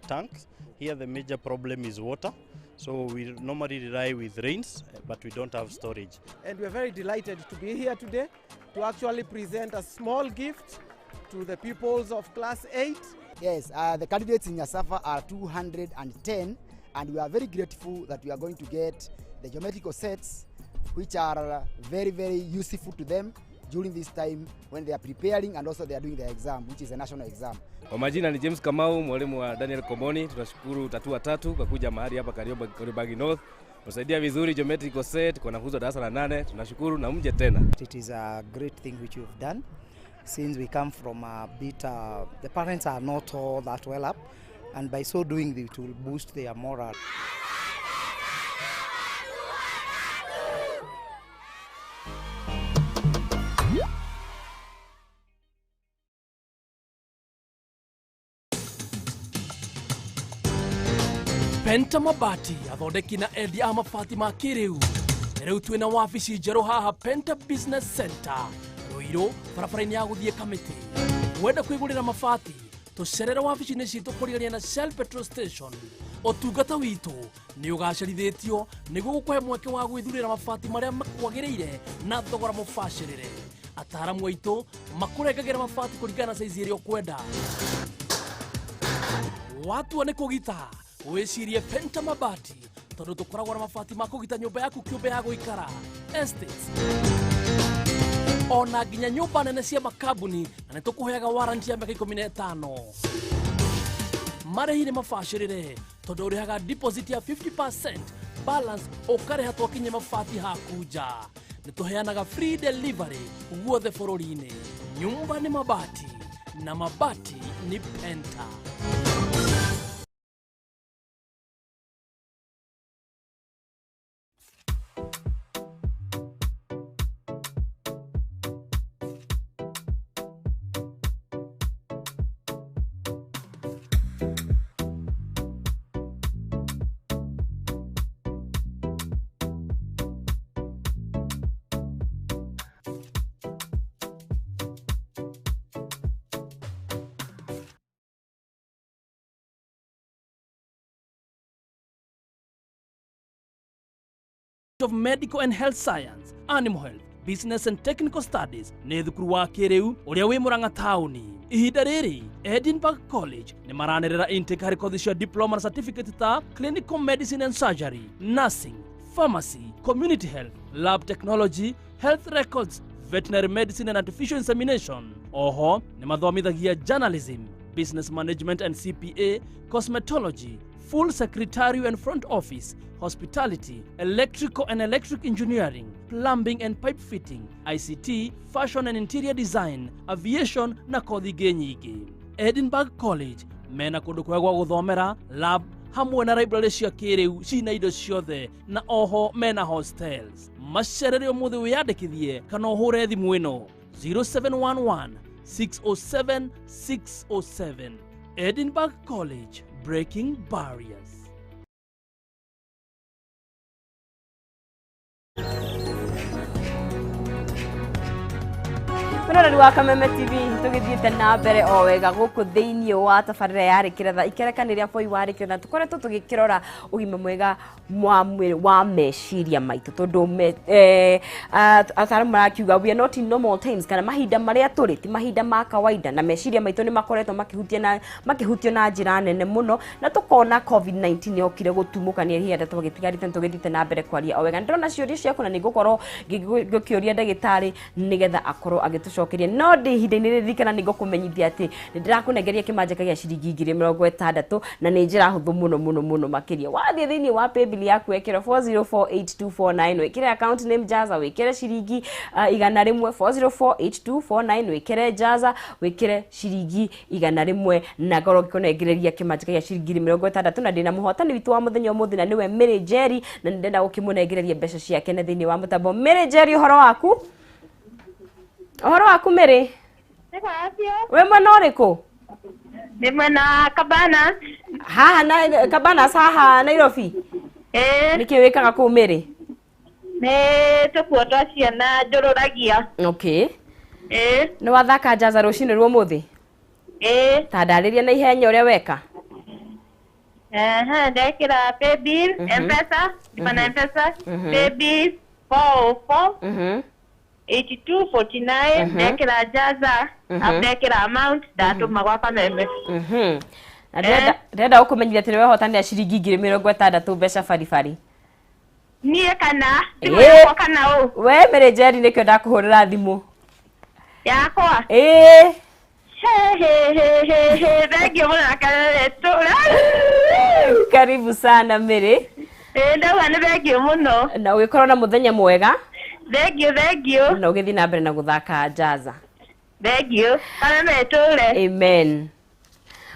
tanks. Here the major problem is water. So we normally rely with rains, but we don't have storage. And we are very delighted to be here today to actually present a small gift to the pupils of class 8. Yes, the candidates in Nyasafa are 210, and we are very grateful that we are going to get the geometrical sets, which are very, very useful to them during this time when they are preparing and also they are doing their exam, which is a national exam. Kwa majina ni James Kamau, mwalimu wa Daniel Komoni. Tunashukuru Tatua Tatu kwa kuja mahali hapa Kariobangi North. Kusaidia vizuri geometrical set kwa wanafunzi wa darasa la 8. Tunashukuru na mje tena. It is a great thing which you've done. Since we come from a bit, the parents are not all that well up, And by so doing, it will boost their morale. Penta Mabati athondeki na endia a mabati ma kĩrĩu. Rĩu twĩna wabici njerũ haha Penta Business Center, Ruiru, barabara-inĩ ya gũthiĩ Kamĩtĩ. Wenda kwĩgũrĩra mabati, tũcerere wabici-inĩ citũ kũrigania na Shell Petrol Station. Ũtungata witũ nĩ ũgacerithĩtio nĩguo gũkũhe mweke wa gwĩthurĩra mabati marĩa makwagĩrĩire na thogora mũbacĩrĩre. Ataaramu aitũ makũrengagĩra mabati kũringana na saizi ĩrĩa ũkwenda. Watua nĩ kũgita, wĩcirie Penta Mabati, tondũ tũkoragwo na mabati ma kũgita nyũmba yaku kĩũmbe ya gũikara, estates, ona nginya nyũmba nene cia makambuni, na nĩ tũkũheaga warranty ya mĩaka 15. Marĩhi nĩ mabacĩrĩre tondũ ũrĩhaga deposit ya 50%, balance ũkarĩha twakinyia mabati haku nja. Nĩ tũheanaga free delivery guothe bũrũri-inĩ. Nyumba nĩ mabati na mabati ni Penta. Of Medical and Health Science, Animal Health, Business and Technical Studies nĩ thukuru wa kĩrĩu ũrĩa wĩ Murang'a taũni. Ihinda rĩrĩ Edinburgh College nĩ maranĩrĩra intake harĩ kothi cia diploma na certificate ta Clinical Medicine and Surgery, Nursing, Pharmacy, Community Health, Lab Technology, Health Records, Veterinary Medicine and Artificial Insemination. Oho nĩ mathomithagia Journalism, Business Management and CPA, Cosmetology, Full Secretarial and Front Office, Hospitality, Electrical and Electric Engineering, Plumbing and Pipe Fitting, ICT, Fashion and Interior Design, Aviation na kothi ingĩ nyingĩ. Edinburgh College mena kũndũ kwega gwa gũthomera, lab hamwe na library cia kĩrĩu cina indo ciothe, na oho mena hostels. Macerere ũmũthĩ wĩyandĩkithie kana ũhũre thimũ ĩno 0711 607 607. Edinburgh College, breaking barriers. Mwĩroreri wa Kameme TV, tũgĩthiĩte na mbere o wega gũkũ thĩinĩ wa tabarĩra ya Rĩkĩra ikereka rĩa boi wa Rĩkĩra, na tũkoretwo tũgĩkĩrora ũgima mwega wa mwĩrĩ wa meciria maitũ, tondũ ataaramu marakiuga we are not in normal times, kana mahinda marĩa tũrĩ ti mahinda ma kawaida, na meciria maitũ nĩ makoretwo makĩhutio na njĩra nene mũno, na tũkona COVID-19 yokire gũtumũkania ihinda twagĩtigarĩte, tũgĩthiĩte na mbere kwaria o wega. Ndĩrona ciũria ciaku na nĩngũkorwo ngĩkĩũria ndagĩtarĩ nĩgetha akorwo agĩtũcokeria, no ndĩ ihinda-inĩ rĩrĩ ririkana nĩ ngũkũmenyithia atĩ nĩ ndĩrakũnengeria kĩmanjĩka gĩa ciringi 60,060, na nĩ njĩra hũthũ mũno mũno mũno makĩria. Wathiĩ thĩinĩ wa paybill yaku ĩkĩre 4048249, wĩkĩre account name Jaza, wĩkĩre ciringi 100, 4048249, wĩkĩre Jaza, wĩkĩre ciringi 100, na ngorwo ngĩkũnengereria kĩmanjĩka gĩa ciringi 60. Na ndĩna mũhotani witũ wa mũthenya ũmũthĩ, na nĩwe Mary Jerry, na nĩ ndĩrenda gũkĩmũnengereria mbeca ciake na thĩinĩ wa mũtambo. Mary Jerry, ũhoro waku? Ũhoro waku Mary? Wĩ mwena ũrĩkũ? Nĩ mwena Cabanas. Haha na Cabanas haha Nairobi? Ĩĩ. Nĩkĩ wĩkaga kũu Mary? Nĩ tũkuo twa ciana njũrũragia. Okay. Ĩĩ. Nĩ wathaka Jaza rũcinĩ rwa ũmũthĩ? Ĩĩ. Ta ndarĩria na ihenya ũrĩa weka. Ndekĩra paybill, M-Pesa, lipa na M-Pesa, paybill 404 8249, ndekĩra Jaza, ndekĩra amount, ndatũma gwa Kameme. Na ndĩrenda gũkũmenyithia atĩ nĩwehotanĩra ciringi 60,060 mbeca baribari. Niĩ kana thimũ yakwa kana ũ? We Mary Jerry, nĩkĩo ndakũhũrĩra thimũ yakwa. Ĩĩ. He, thengiũ mũno na Kameme. Karibu sana Mary. Ĩĩ, ndauga nĩ thengiũ mũno. Na ũgĩkorwo na mũthenya mwega. Thengiũ, thengiũ. Na ũgĩthiĩ na mbere na gũthaka Jaza. Thengiũ. Kameme tũre. Amen.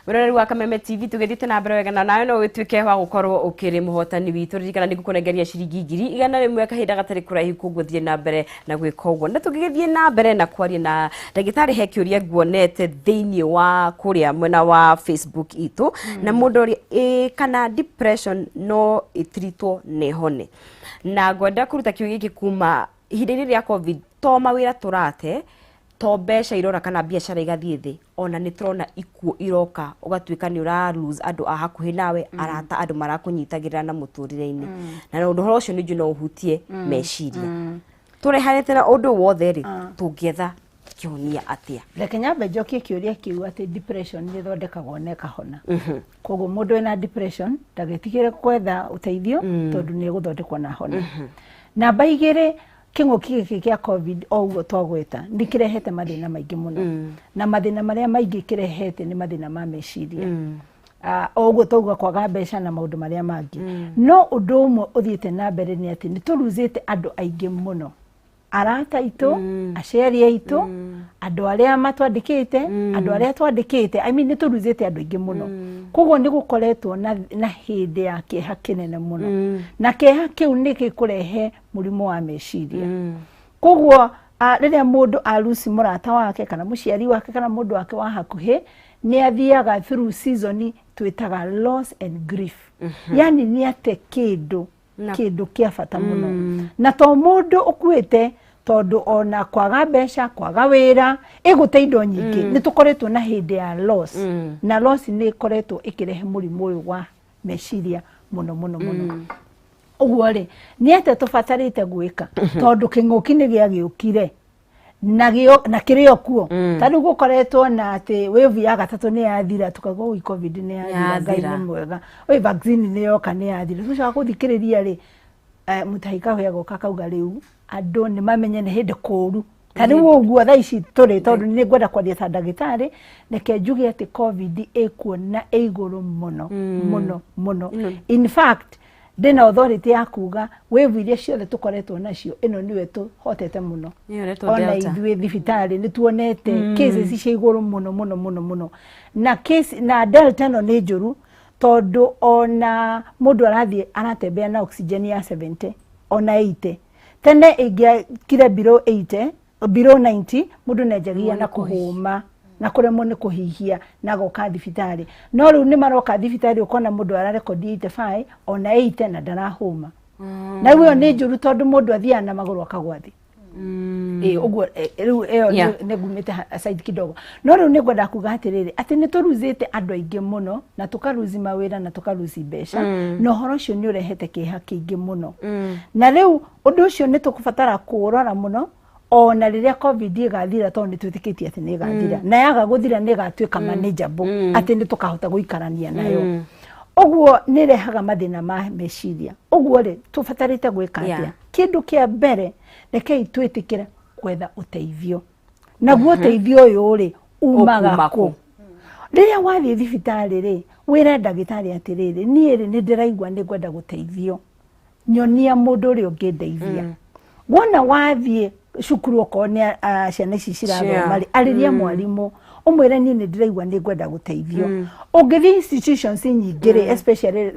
Mwĩroreri wa Kameme TV, tũgĩthiĩte na mbere wega, na nawe no ũgĩtuĩke wa gũkorwo ũkĩrĩ mũhotani witũ. Ririkana nĩ ngũkũnengeria ciringi 100,000 kahinda gatarĩ kũraihu, koguo thiĩ na mbere na gwĩka ũguo. Na tũgĩgĩthiĩ na mbere na kwaria na ndagĩtarĩ, he kĩũria nguonete thĩinĩ wa kũrĩa mwena wa Facebook itũ, na mũndũ ũrĩa ĩ kana depression no ĩtiritwo na ĩhone. Na ngwenda kũruta kĩũria gĩkĩ kuma ihinda-inĩ rĩa COVID, to mawĩra tũrate, to mbeca irora kana biacara igathiĩ thĩ, ona nĩ tũrona ikuũ iroka, ũgatuĩka nĩ ũra lose andũ a hakuhĩ nawe, arata, andũ marakũnyitagĩrĩra na mũtũrĩre-inĩ, na ũndũ ũhoro ũcio nĩ njũĩ no ũhutie meciria. Tũrehanĩte na ũndũ wothe rĩ, tũngĩetha kĩhonia atĩa? Reke nyambe njokie kĩũria kĩu atĩ depression nĩ ĩthondekagwo na ĩkahona. Koguo mũndũ wĩna depression ndagetigĩre kwetha ũteithio, tondũ nĩ ĩgũthondekwo na ahone. Namba igĩrĩ, kĩng'ũki gĩkĩ kĩa COVID, o ũguo twagweta, nĩ kĩrehete mathĩna maingĩ mũno, na mathĩna marĩa maingĩ kĩrehete nĩ mathĩna ma meciria. O ũguo twauga, kwaga mbeca na maũndũ marĩa mangĩ. No ũndũ ũmwe ũthiĩte na mbere nĩ atĩ nĩ tũruzĩte andũ aingĩ mũno, arata aitũ, aciari aitũ, andũ arĩa matwandĩkĩte, andũ arĩa twandĩkĩte. I mean, nĩ tũruzĩte andũ aingĩ mũno. Koguo nĩ gũkoretwo na hĩndĩ ya kĩeha kĩnene mũno, na kĩeha kĩu nĩ gĩkũrehe mũrimũ wa meciria. Koguo rĩrĩa mũndũ aruci mũrata wake kana mũciari wake kana mũndũ wake wa hakuhĩ, nĩ athiaga through season twĩtaga loss and grief, yani nĩ ate kĩndũ, kĩndũ kĩa bata mũno. Na to mũndũ ũkuĩte, tondũ ona kwaga mbeca, kwaga wĩra, ĩgũte indo nyingĩ. Nĩ tũkoretwo na hĩndĩ ya loss, na loss nĩ ĩkoretwo ĩkĩrehe mũrimũ ũyũ wa meciria mũno mũno mũno. Ũguo rĩ, nĩ atĩa tũbatarĩte gwĩka? Tondũ kĩng'ũki nĩ gĩagĩũkire na gĩo na kĩrĩ o kuo. Ta rĩu gũkoretwo na atĩ wave ya gatatũ nĩ yathira, tukauga, "Ui, COVID nĩ yathira, Ngai Yathira. nĩ mwega, oi, vaccine nĩ yoka, nĩ yathira." Tũcoka gũthikĩrĩria rĩ, Mutahi Kagwe agoka akauga rĩu andũ nĩ mamenye nĩ hĩndĩ kũũru. Ta rĩu ũguo thaa ici tũrĩ, tondũ nĩ ngwenda kwaria ta ndagĩtarĩ, reke njuge atĩ COVID ĩkuo na ĩ igũrũ mũno mũno mũno. In fact, ndĩna authority ya kuga wave iria ciothe tũkoretwo nacio, ĩno nĩwe tũhotete mũno. Nĩyo ĩretwo Ona Delta. ithuĩ thibitarĩ nĩ tuonete cases cia igũrũ mũno mũno mũno mũno, na case na Delta ĩno nĩ njũru, tondũ ona mũndũ arathiĩ aratembea na oxygen ya 70 ona 80. Tene ĩngĩakire below 80, below 90, mũndũ nenjagia na kũhũma na kũremwo nĩ kũhihia na agoka thibitarĩ. No rĩu nĩ maroka thibitarĩ, ũkona mũndũ ararekondi 85 ona 80 na ndarahũma. Na rĩu ĩyo nĩ njũru, tondũ mũndũ athiaga na magũrũ akagwa thĩ. Ĩ ũguo rĩu ĩyo nĩ ngumĩte aside kidogo. No rĩu nĩ ngwenda kuga atĩrĩrĩ, atĩ nĩ tũruzĩte andũ aingĩ mũno, na tũkaruzi mawĩra, na tũkaruzi mbeca, na ũhoro ũcio nĩ ũrehete kĩeha kĩingĩ mũno. Na rĩu ũndũ ũcio nĩ tũkũbatara kũũrora mũno ona rĩrĩa COVID ĩgathira, tondũ nĩ twĩtĩkĩtie atĩ nĩ ĩgathira, na yaga gũthira nĩ ĩgatuĩka manageable, atĩ nĩ tũkahota gũikarania nayo. Ũguo nĩ ĩrehaga mathĩna ma meciria. Ũguo rĩ, tũbatarĩte gwĩka atĩa? Kĩndũ kĩa mbere, rekei twĩtĩkĩre gwetha ũteithio. Naguo ũteithio ũyũ rĩ, umaga Ũkuma kũ? Kũ? Rĩrĩa wathiĩ thibitarĩ rĩ, wĩre ndagĩtarĩ atĩrĩrĩ, niĩ rĩ, nĩ ndĩraigua nĩ ngwenda gũteithio, nyonia mũndũ ũrĩa ũngĩndeithia. Wona wathiĩ cukuru, okorwo nĩ ciana ici cirathoma rĩ, arĩria mwarimũ, ũmwĩre, "Niĩ nĩ ndĩraigua nĩ ngwenda gũteithio." Ũngĩthiĩ institutions nyingĩ rĩ, especially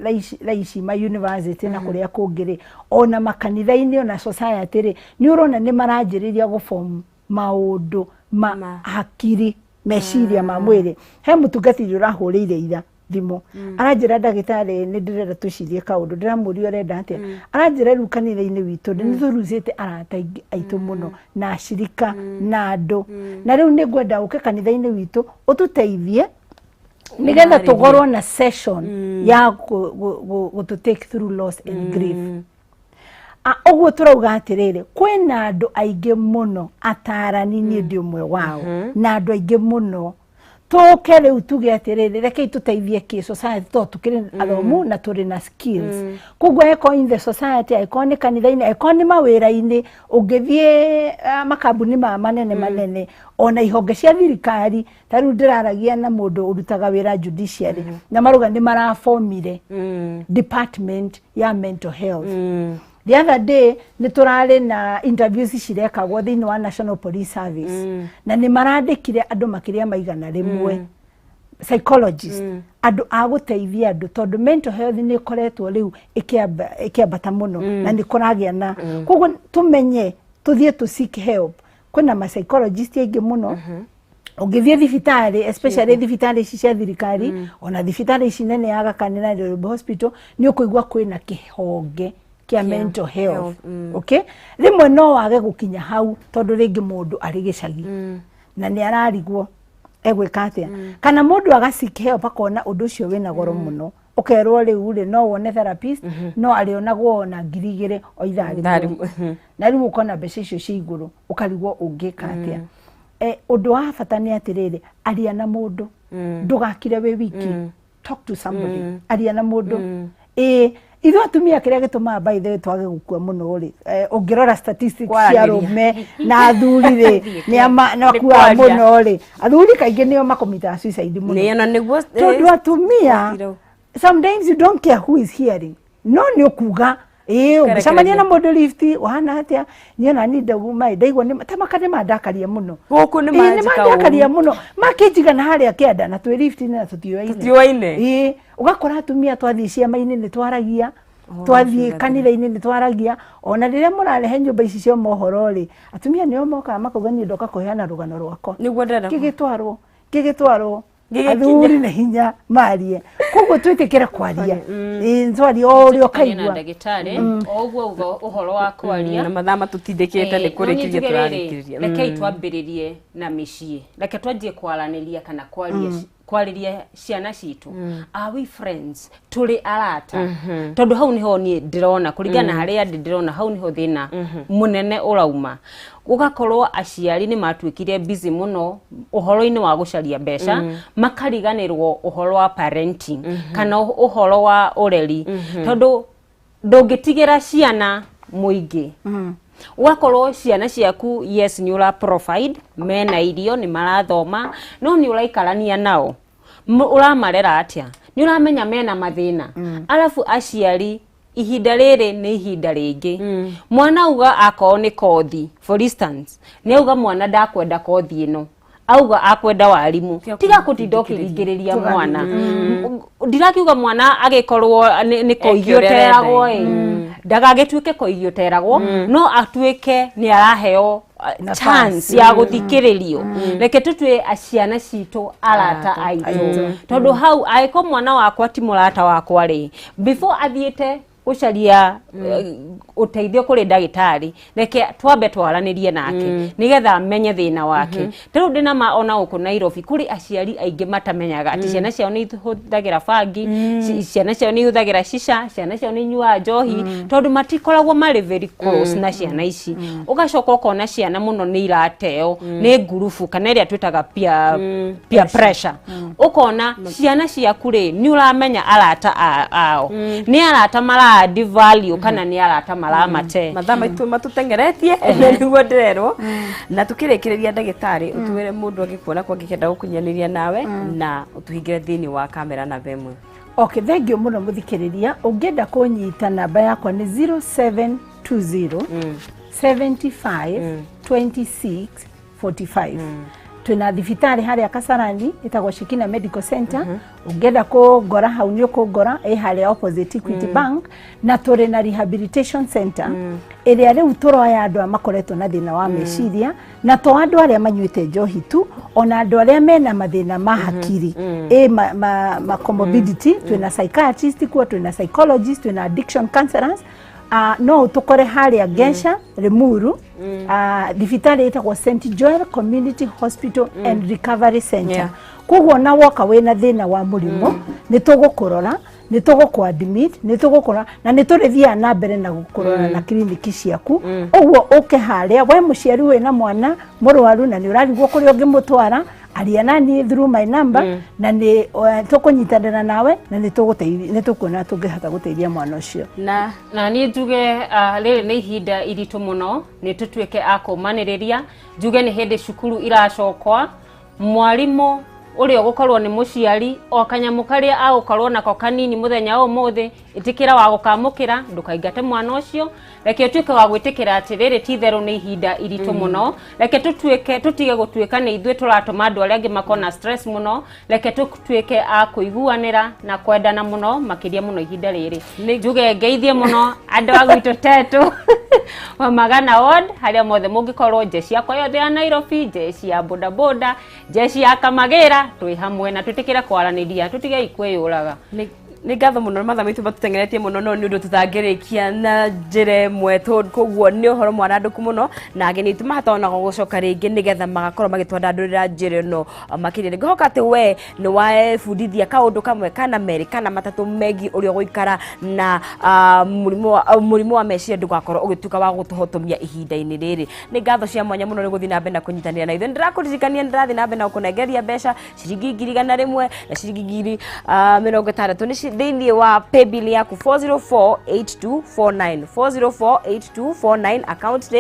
thaa ici ma university na kũrĩa kũngĩ rĩ, ona makanitha-inĩ, ona society rĩ, nĩ ũrona nĩ maranjĩrĩria gũform maũndũ ma hakiri, meciria ma mwĩrĩ. He mũtungatĩri ũrahũrĩire ira thimũ, aranjĩra, "Ndagĩtarĩ, nĩ ndĩrenda twĩcirie kaũndũ." Ndĩramũria, "Ũrenda atĩa?" Aranjĩra, "Rĩu kanitha-inĩ witũ nĩ tũruzĩte arata aingĩ aitũ mũno na acirika na andũ, na rĩu nĩ ngwenda ũke kanitha-inĩ witũ ũtũteithie nĩgetha Ũmarĩrie. tũkorwo na session ya gũtũ take through loss and grief." Ũguo tũrauga atĩrĩrĩ, kwĩna andũ aingĩ mũno atarani, niĩ ndĩ ũmwe wao, na andũ aingĩ mũno. Tũke rĩu tuge atĩrĩrĩ, rekei tũteithie kĩ society, tondũ tũkĩrĩ athomu na tũrĩ na skills. Koguo angĩkorwo in the society, angĩkorwo nĩ kanitha-inĩ, angĩkorwo nĩ mawĩra-inĩ, ũngĩthiĩ makambuni ma manene manene, ona ihonge cia thirikari, ta rĩu ndĩraragia na mũndũ ũrutaga wĩra judiciary, na marauga nĩ marabomire department ya mental health. The other day nĩ tũrarĩ na interviews cirekagwo thĩinĩ wa National Police Service, na nĩ marandĩkire andũ makĩria ma 100. Psychologist, andũ a gũteithia andũ, tondũ mental health nĩ ĩkoretwo rĩu ĩkĩambata mũno na nĩ kũragĩa na koguo tũmenye tũthiĩ tũ seek help. Kwĩna ma psychologist aingĩ mũno. Ũngĩthiĩ thibitarĩ, especially thibitarĩ ici cia thirikari, ona thibitarĩ ici nene ya Aga Khan na Nairobi Hospital, nĩ ũkũigua kwĩna kĩhonge kĩa mental health. Okay, rĩmwe no wage gũkinya hau tondũ rĩngĩ mũndũ arĩ gĩcagi na nĩ ararigwo egwĩka atĩa, kana mũndũ aga seek help akona ũndũ ũcio wĩna goro mũno. Ũkerwo rĩu rĩ, no wone therapist, no arĩonagwo ona 2000 o ithaa rĩmwe, na rĩu ũkona mbeca icio cia igũrũ, ũkarigwo ũngĩka atĩa. Ũndũ wa bata nĩ atĩrĩrĩ, aria na mũndũ, ndũgakire wĩ wiki. Talk to somebody, aria na mũndũ. Ĩĩ, ithuĩ atumia, kĩrĩa gĩtũmaga, by the way, twage gũkua mũno rĩ, ũngĩrora statistics cia Kwaranĩria. arũme na athuri rĩ, nĩ makuaga Kwaria. mũno rĩ, athuri kaingĩ nĩo makomitaga suicide mũno. Nĩ ona nĩguo. Tondũ atumia, sometimes you don't care who is hearing, no nĩ ũkuga ĩĩ, ũngĩcemania na mũndũ lift, wahana atĩa, niĩ ona niĩ ndauma ĩ, ndaigua nĩ ta maka nĩ mandakaria mũno. Gũkũ nĩ Ĩĩ, nĩ manjĩka mandakaria ũru. mũno, makĩnjiga na harĩa kĩanda na twĩ lift-inĩ na tũtiũaine. Tũtiũaine. Ĩĩ, ũgakora atumia twathiĩ ciama-inĩ nĩ twaragia, twathiĩ kanitha-inĩ nĩ twaragia, ona rĩrĩa mũrarehe nyũmba ici cia mohoro rĩ, atumia nĩo mokaga makauga, "Niĩ ndoka kũheana rũgano rwakwa." Nĩguo ndĩrenda. Gĩgĩtwarwo, gĩgĩtwarwo. Gĩgĩkinya. Athuri nĩ hinya marie, koguo twĩtĩkĩre kwaria. Ĩĩ, twarie o ũrĩa Tũkanie na ũkaigua. Ndagĩtarĩ o ũguo uga ũhoro wa kwaria. Na mathaa matũtindĩkĩte nĩ No niĩ kũrĩkĩria njuge rĩrĩ, tũrarĩkĩrĩria. Rekei twambĩrĩrie na mĩciĩ, reke twanjie kwaranĩria kana kwaria, kwarĩria ciana citũ. Are we friends? Tũrĩ arata? Tondũ hau niho niĩ ndĩrona, kũringana na harĩa ndĩ, ndĩrona hau niho thĩna mũnene ũrauma. Gũgakorwo aciari nĩ matuĩkire busy mũno ũhoro-inĩ wa gũcaria mbeca, makariganĩrwo ũhoro wa parenting kana ũhoro wa ũreri, tondũ ndũngĩtigĩra ciana mũingĩ. Ũgakorwo ciana ciaku, yes, nĩ ũra provide, mena irio, nĩ marathoma, no nĩ ũraikarania nao? Ũramarera atĩa? Nĩ ũramenya mena mathĩna? Arabu aciari, ihinda rĩrĩ nĩ ihinda rĩngĩ mwana auga akorwo nĩ kothi, for instance, nĩ auga mwana ndakwenda kothi ĩno, auga akwenda warimũ. Tiga kũtinda ũkĩringĩrĩria mwana. Ndirakiuga mwana agĩkorwo nĩ koigi Eke ũrĩa ũteragwo arenda. ĩ, ndagagĩtuĩke koigi ũteragwo, no atuĩke nĩ araheo Nafasi. Chance ya gũthikĩrĩrio. Reke tũtue ciana citũ arata aitũ, tondũ hau angĩkorwo mwana wakwa ti mũrata wakwa rĩ, before athiĩte gũcaria ũteithio kũrĩ ndagĩtarĩ, reke twambe twaranĩrie nake nĩgetha amenye thĩna wake. Ta rĩu ndĩna ma ona gũkũ Nairobi kũrĩ aciari aingĩ matamenyaga atĩ ciana ciao nĩ ihũthagĩra bangi, ciana ciao nĩ ihũthagĩra shisha, ciana ciao nĩ inyuaga njohi, tondũ matikoragwo marĩ very close na ciana ici. Ũgacoka ũkona ciana mũno nĩ irateo nĩ ngurubu kana ĩrĩa twĩtaga peer pressure. Ũkona ciana ciaku rĩ, nĩ ũramenya arata ao nĩ arata mara add value kana nĩ arata maramate. Mathaa maitũ matũtengeretie nĩguo ndĩrerwo. Na tukĩrĩkĩrĩria, ndagĩtarĩ, ũtwĩre mũndũ angĩkuona kwa angĩkenda gũkunyanĩria nawe, na ũtũhingĩre thĩinĩ wa kamera namba 1. Okay, thank you mũno mũthikĩrĩria. Ũngĩenda kũnyita, namba yakwa nĩ 0720 75 26 45. Twĩna thibitarĩ harĩa Kasarani ĩtagwo Shekina Medical Center. Ũngĩenda kũngora hau nĩ ũkũngora, ĩ harĩa opposite Equity Bank. Na tũrĩ na rehabilitation center ĩrĩa rĩu tũroya andũ arĩa makoretwo na thĩna wa meciria, na to andũ arĩa manyuĩte njohi tu, ona andũ arĩa mena mathĩna ma hakiri, ĩ ma comorbidity. Twĩna psychiatrist kuo, twĩna psychologist, twĩna addiction counselors. No ũtũkore harĩa Gesha Limuru, thibitarĩ ĩtagwo St Joel Community Hospital and Recovery Center. Koguo na woka wĩna thĩna wa mũrimũ, nĩ tũgũkũrora, nĩ tũgũkũ admit, nĩ tũgũkũrora na nĩ tũrĩthiaga na mbere na gũkũrora na kiriniki ciaku. Ũguo ũke harĩa we mũciari wĩna mwana mũrwaru na nĩ ũrarigwo kũrĩa ũngĩmũtwara, aria na niĩ through my number, na nĩ tũkũnyitanĩra nawe na nĩ tũgũteithia, nĩ tũkuona tũngĩhota gũteithia mwana ũcio. Na niĩ njuge rĩrĩ nĩ ihinda iritũ mũno, nĩ tũtuĩke a kũmanĩrĩria. Njuge nĩ hĩndĩ cukuru iracokwa, mwarimũ Ũrĩa ũgũkorwo nĩ mũciari, o kanyamũ karĩa agũkorwo nako kanini mũthenya wa ũmũthĩ, ĩtĩkĩra wa gũkamũkĩra, ndũkaingate mwana ũcio. Reke ũtuĩke wa gwĩtĩkĩra atĩ rĩrĩ ti itherũ nĩ ihinda iritũ mũno. Reke tũtuĩke, tũtige gũtuĩka nĩ ithuĩ tũratũma andũ arĩa angĩ makorwo na stress mũno. Reke tũtuĩke a kũiguanĩra na kwendana mũno makĩria mũno ihinda rĩrĩ. Njuge ngeithie mũno andũ a gwitũ Tetu wa Magana Ward, harĩa mothe mũngĩkorwo, jeshi yakwa yothe ya Nairobi, jeshi ya bodaboda, jeshi ya Kamagĩra, twĩ hamwe na twĩtĩkĩre kwaranĩria, tũtigei kwĩyũraga. Nĩ ngatho mũno. Mathaa maitũ matũteng'eretie mũno, no nĩ ũndũ tũtangĩrĩkia na njĩra ĩmwe, tondũ koguo nĩ ũhoro mwarandũku mũno, na ageni aitũ mahota ona gũcoka rĩngĩ nĩgetha magakorwo magĩtwandandũrĩra njĩra ĩno makĩria. Nĩ ngũhoka atĩ we nĩ webundithia kaũndũ kamwe kana merĩ kana matatũ megiĩ ũrĩa ũgũikara na mũrimũ wa meciria ndũgakorwo ũgĩtuĩka wa gũtũhotomia ihinda-inĩ rĩrĩ. Nĩ ngatho cia mwanya mũno nĩ gũthiĩ na mbere na kũnyitanĩra na ithuĩ. Nĩ ndĩrakũririkania nĩ ndĩrathiĩ na mbere na gũkũnengeria mbeca ciringi 100,000 na ciringi 60,000 nĩ thĩinĩ wa paybill yaku 4048249, 4048249, account name.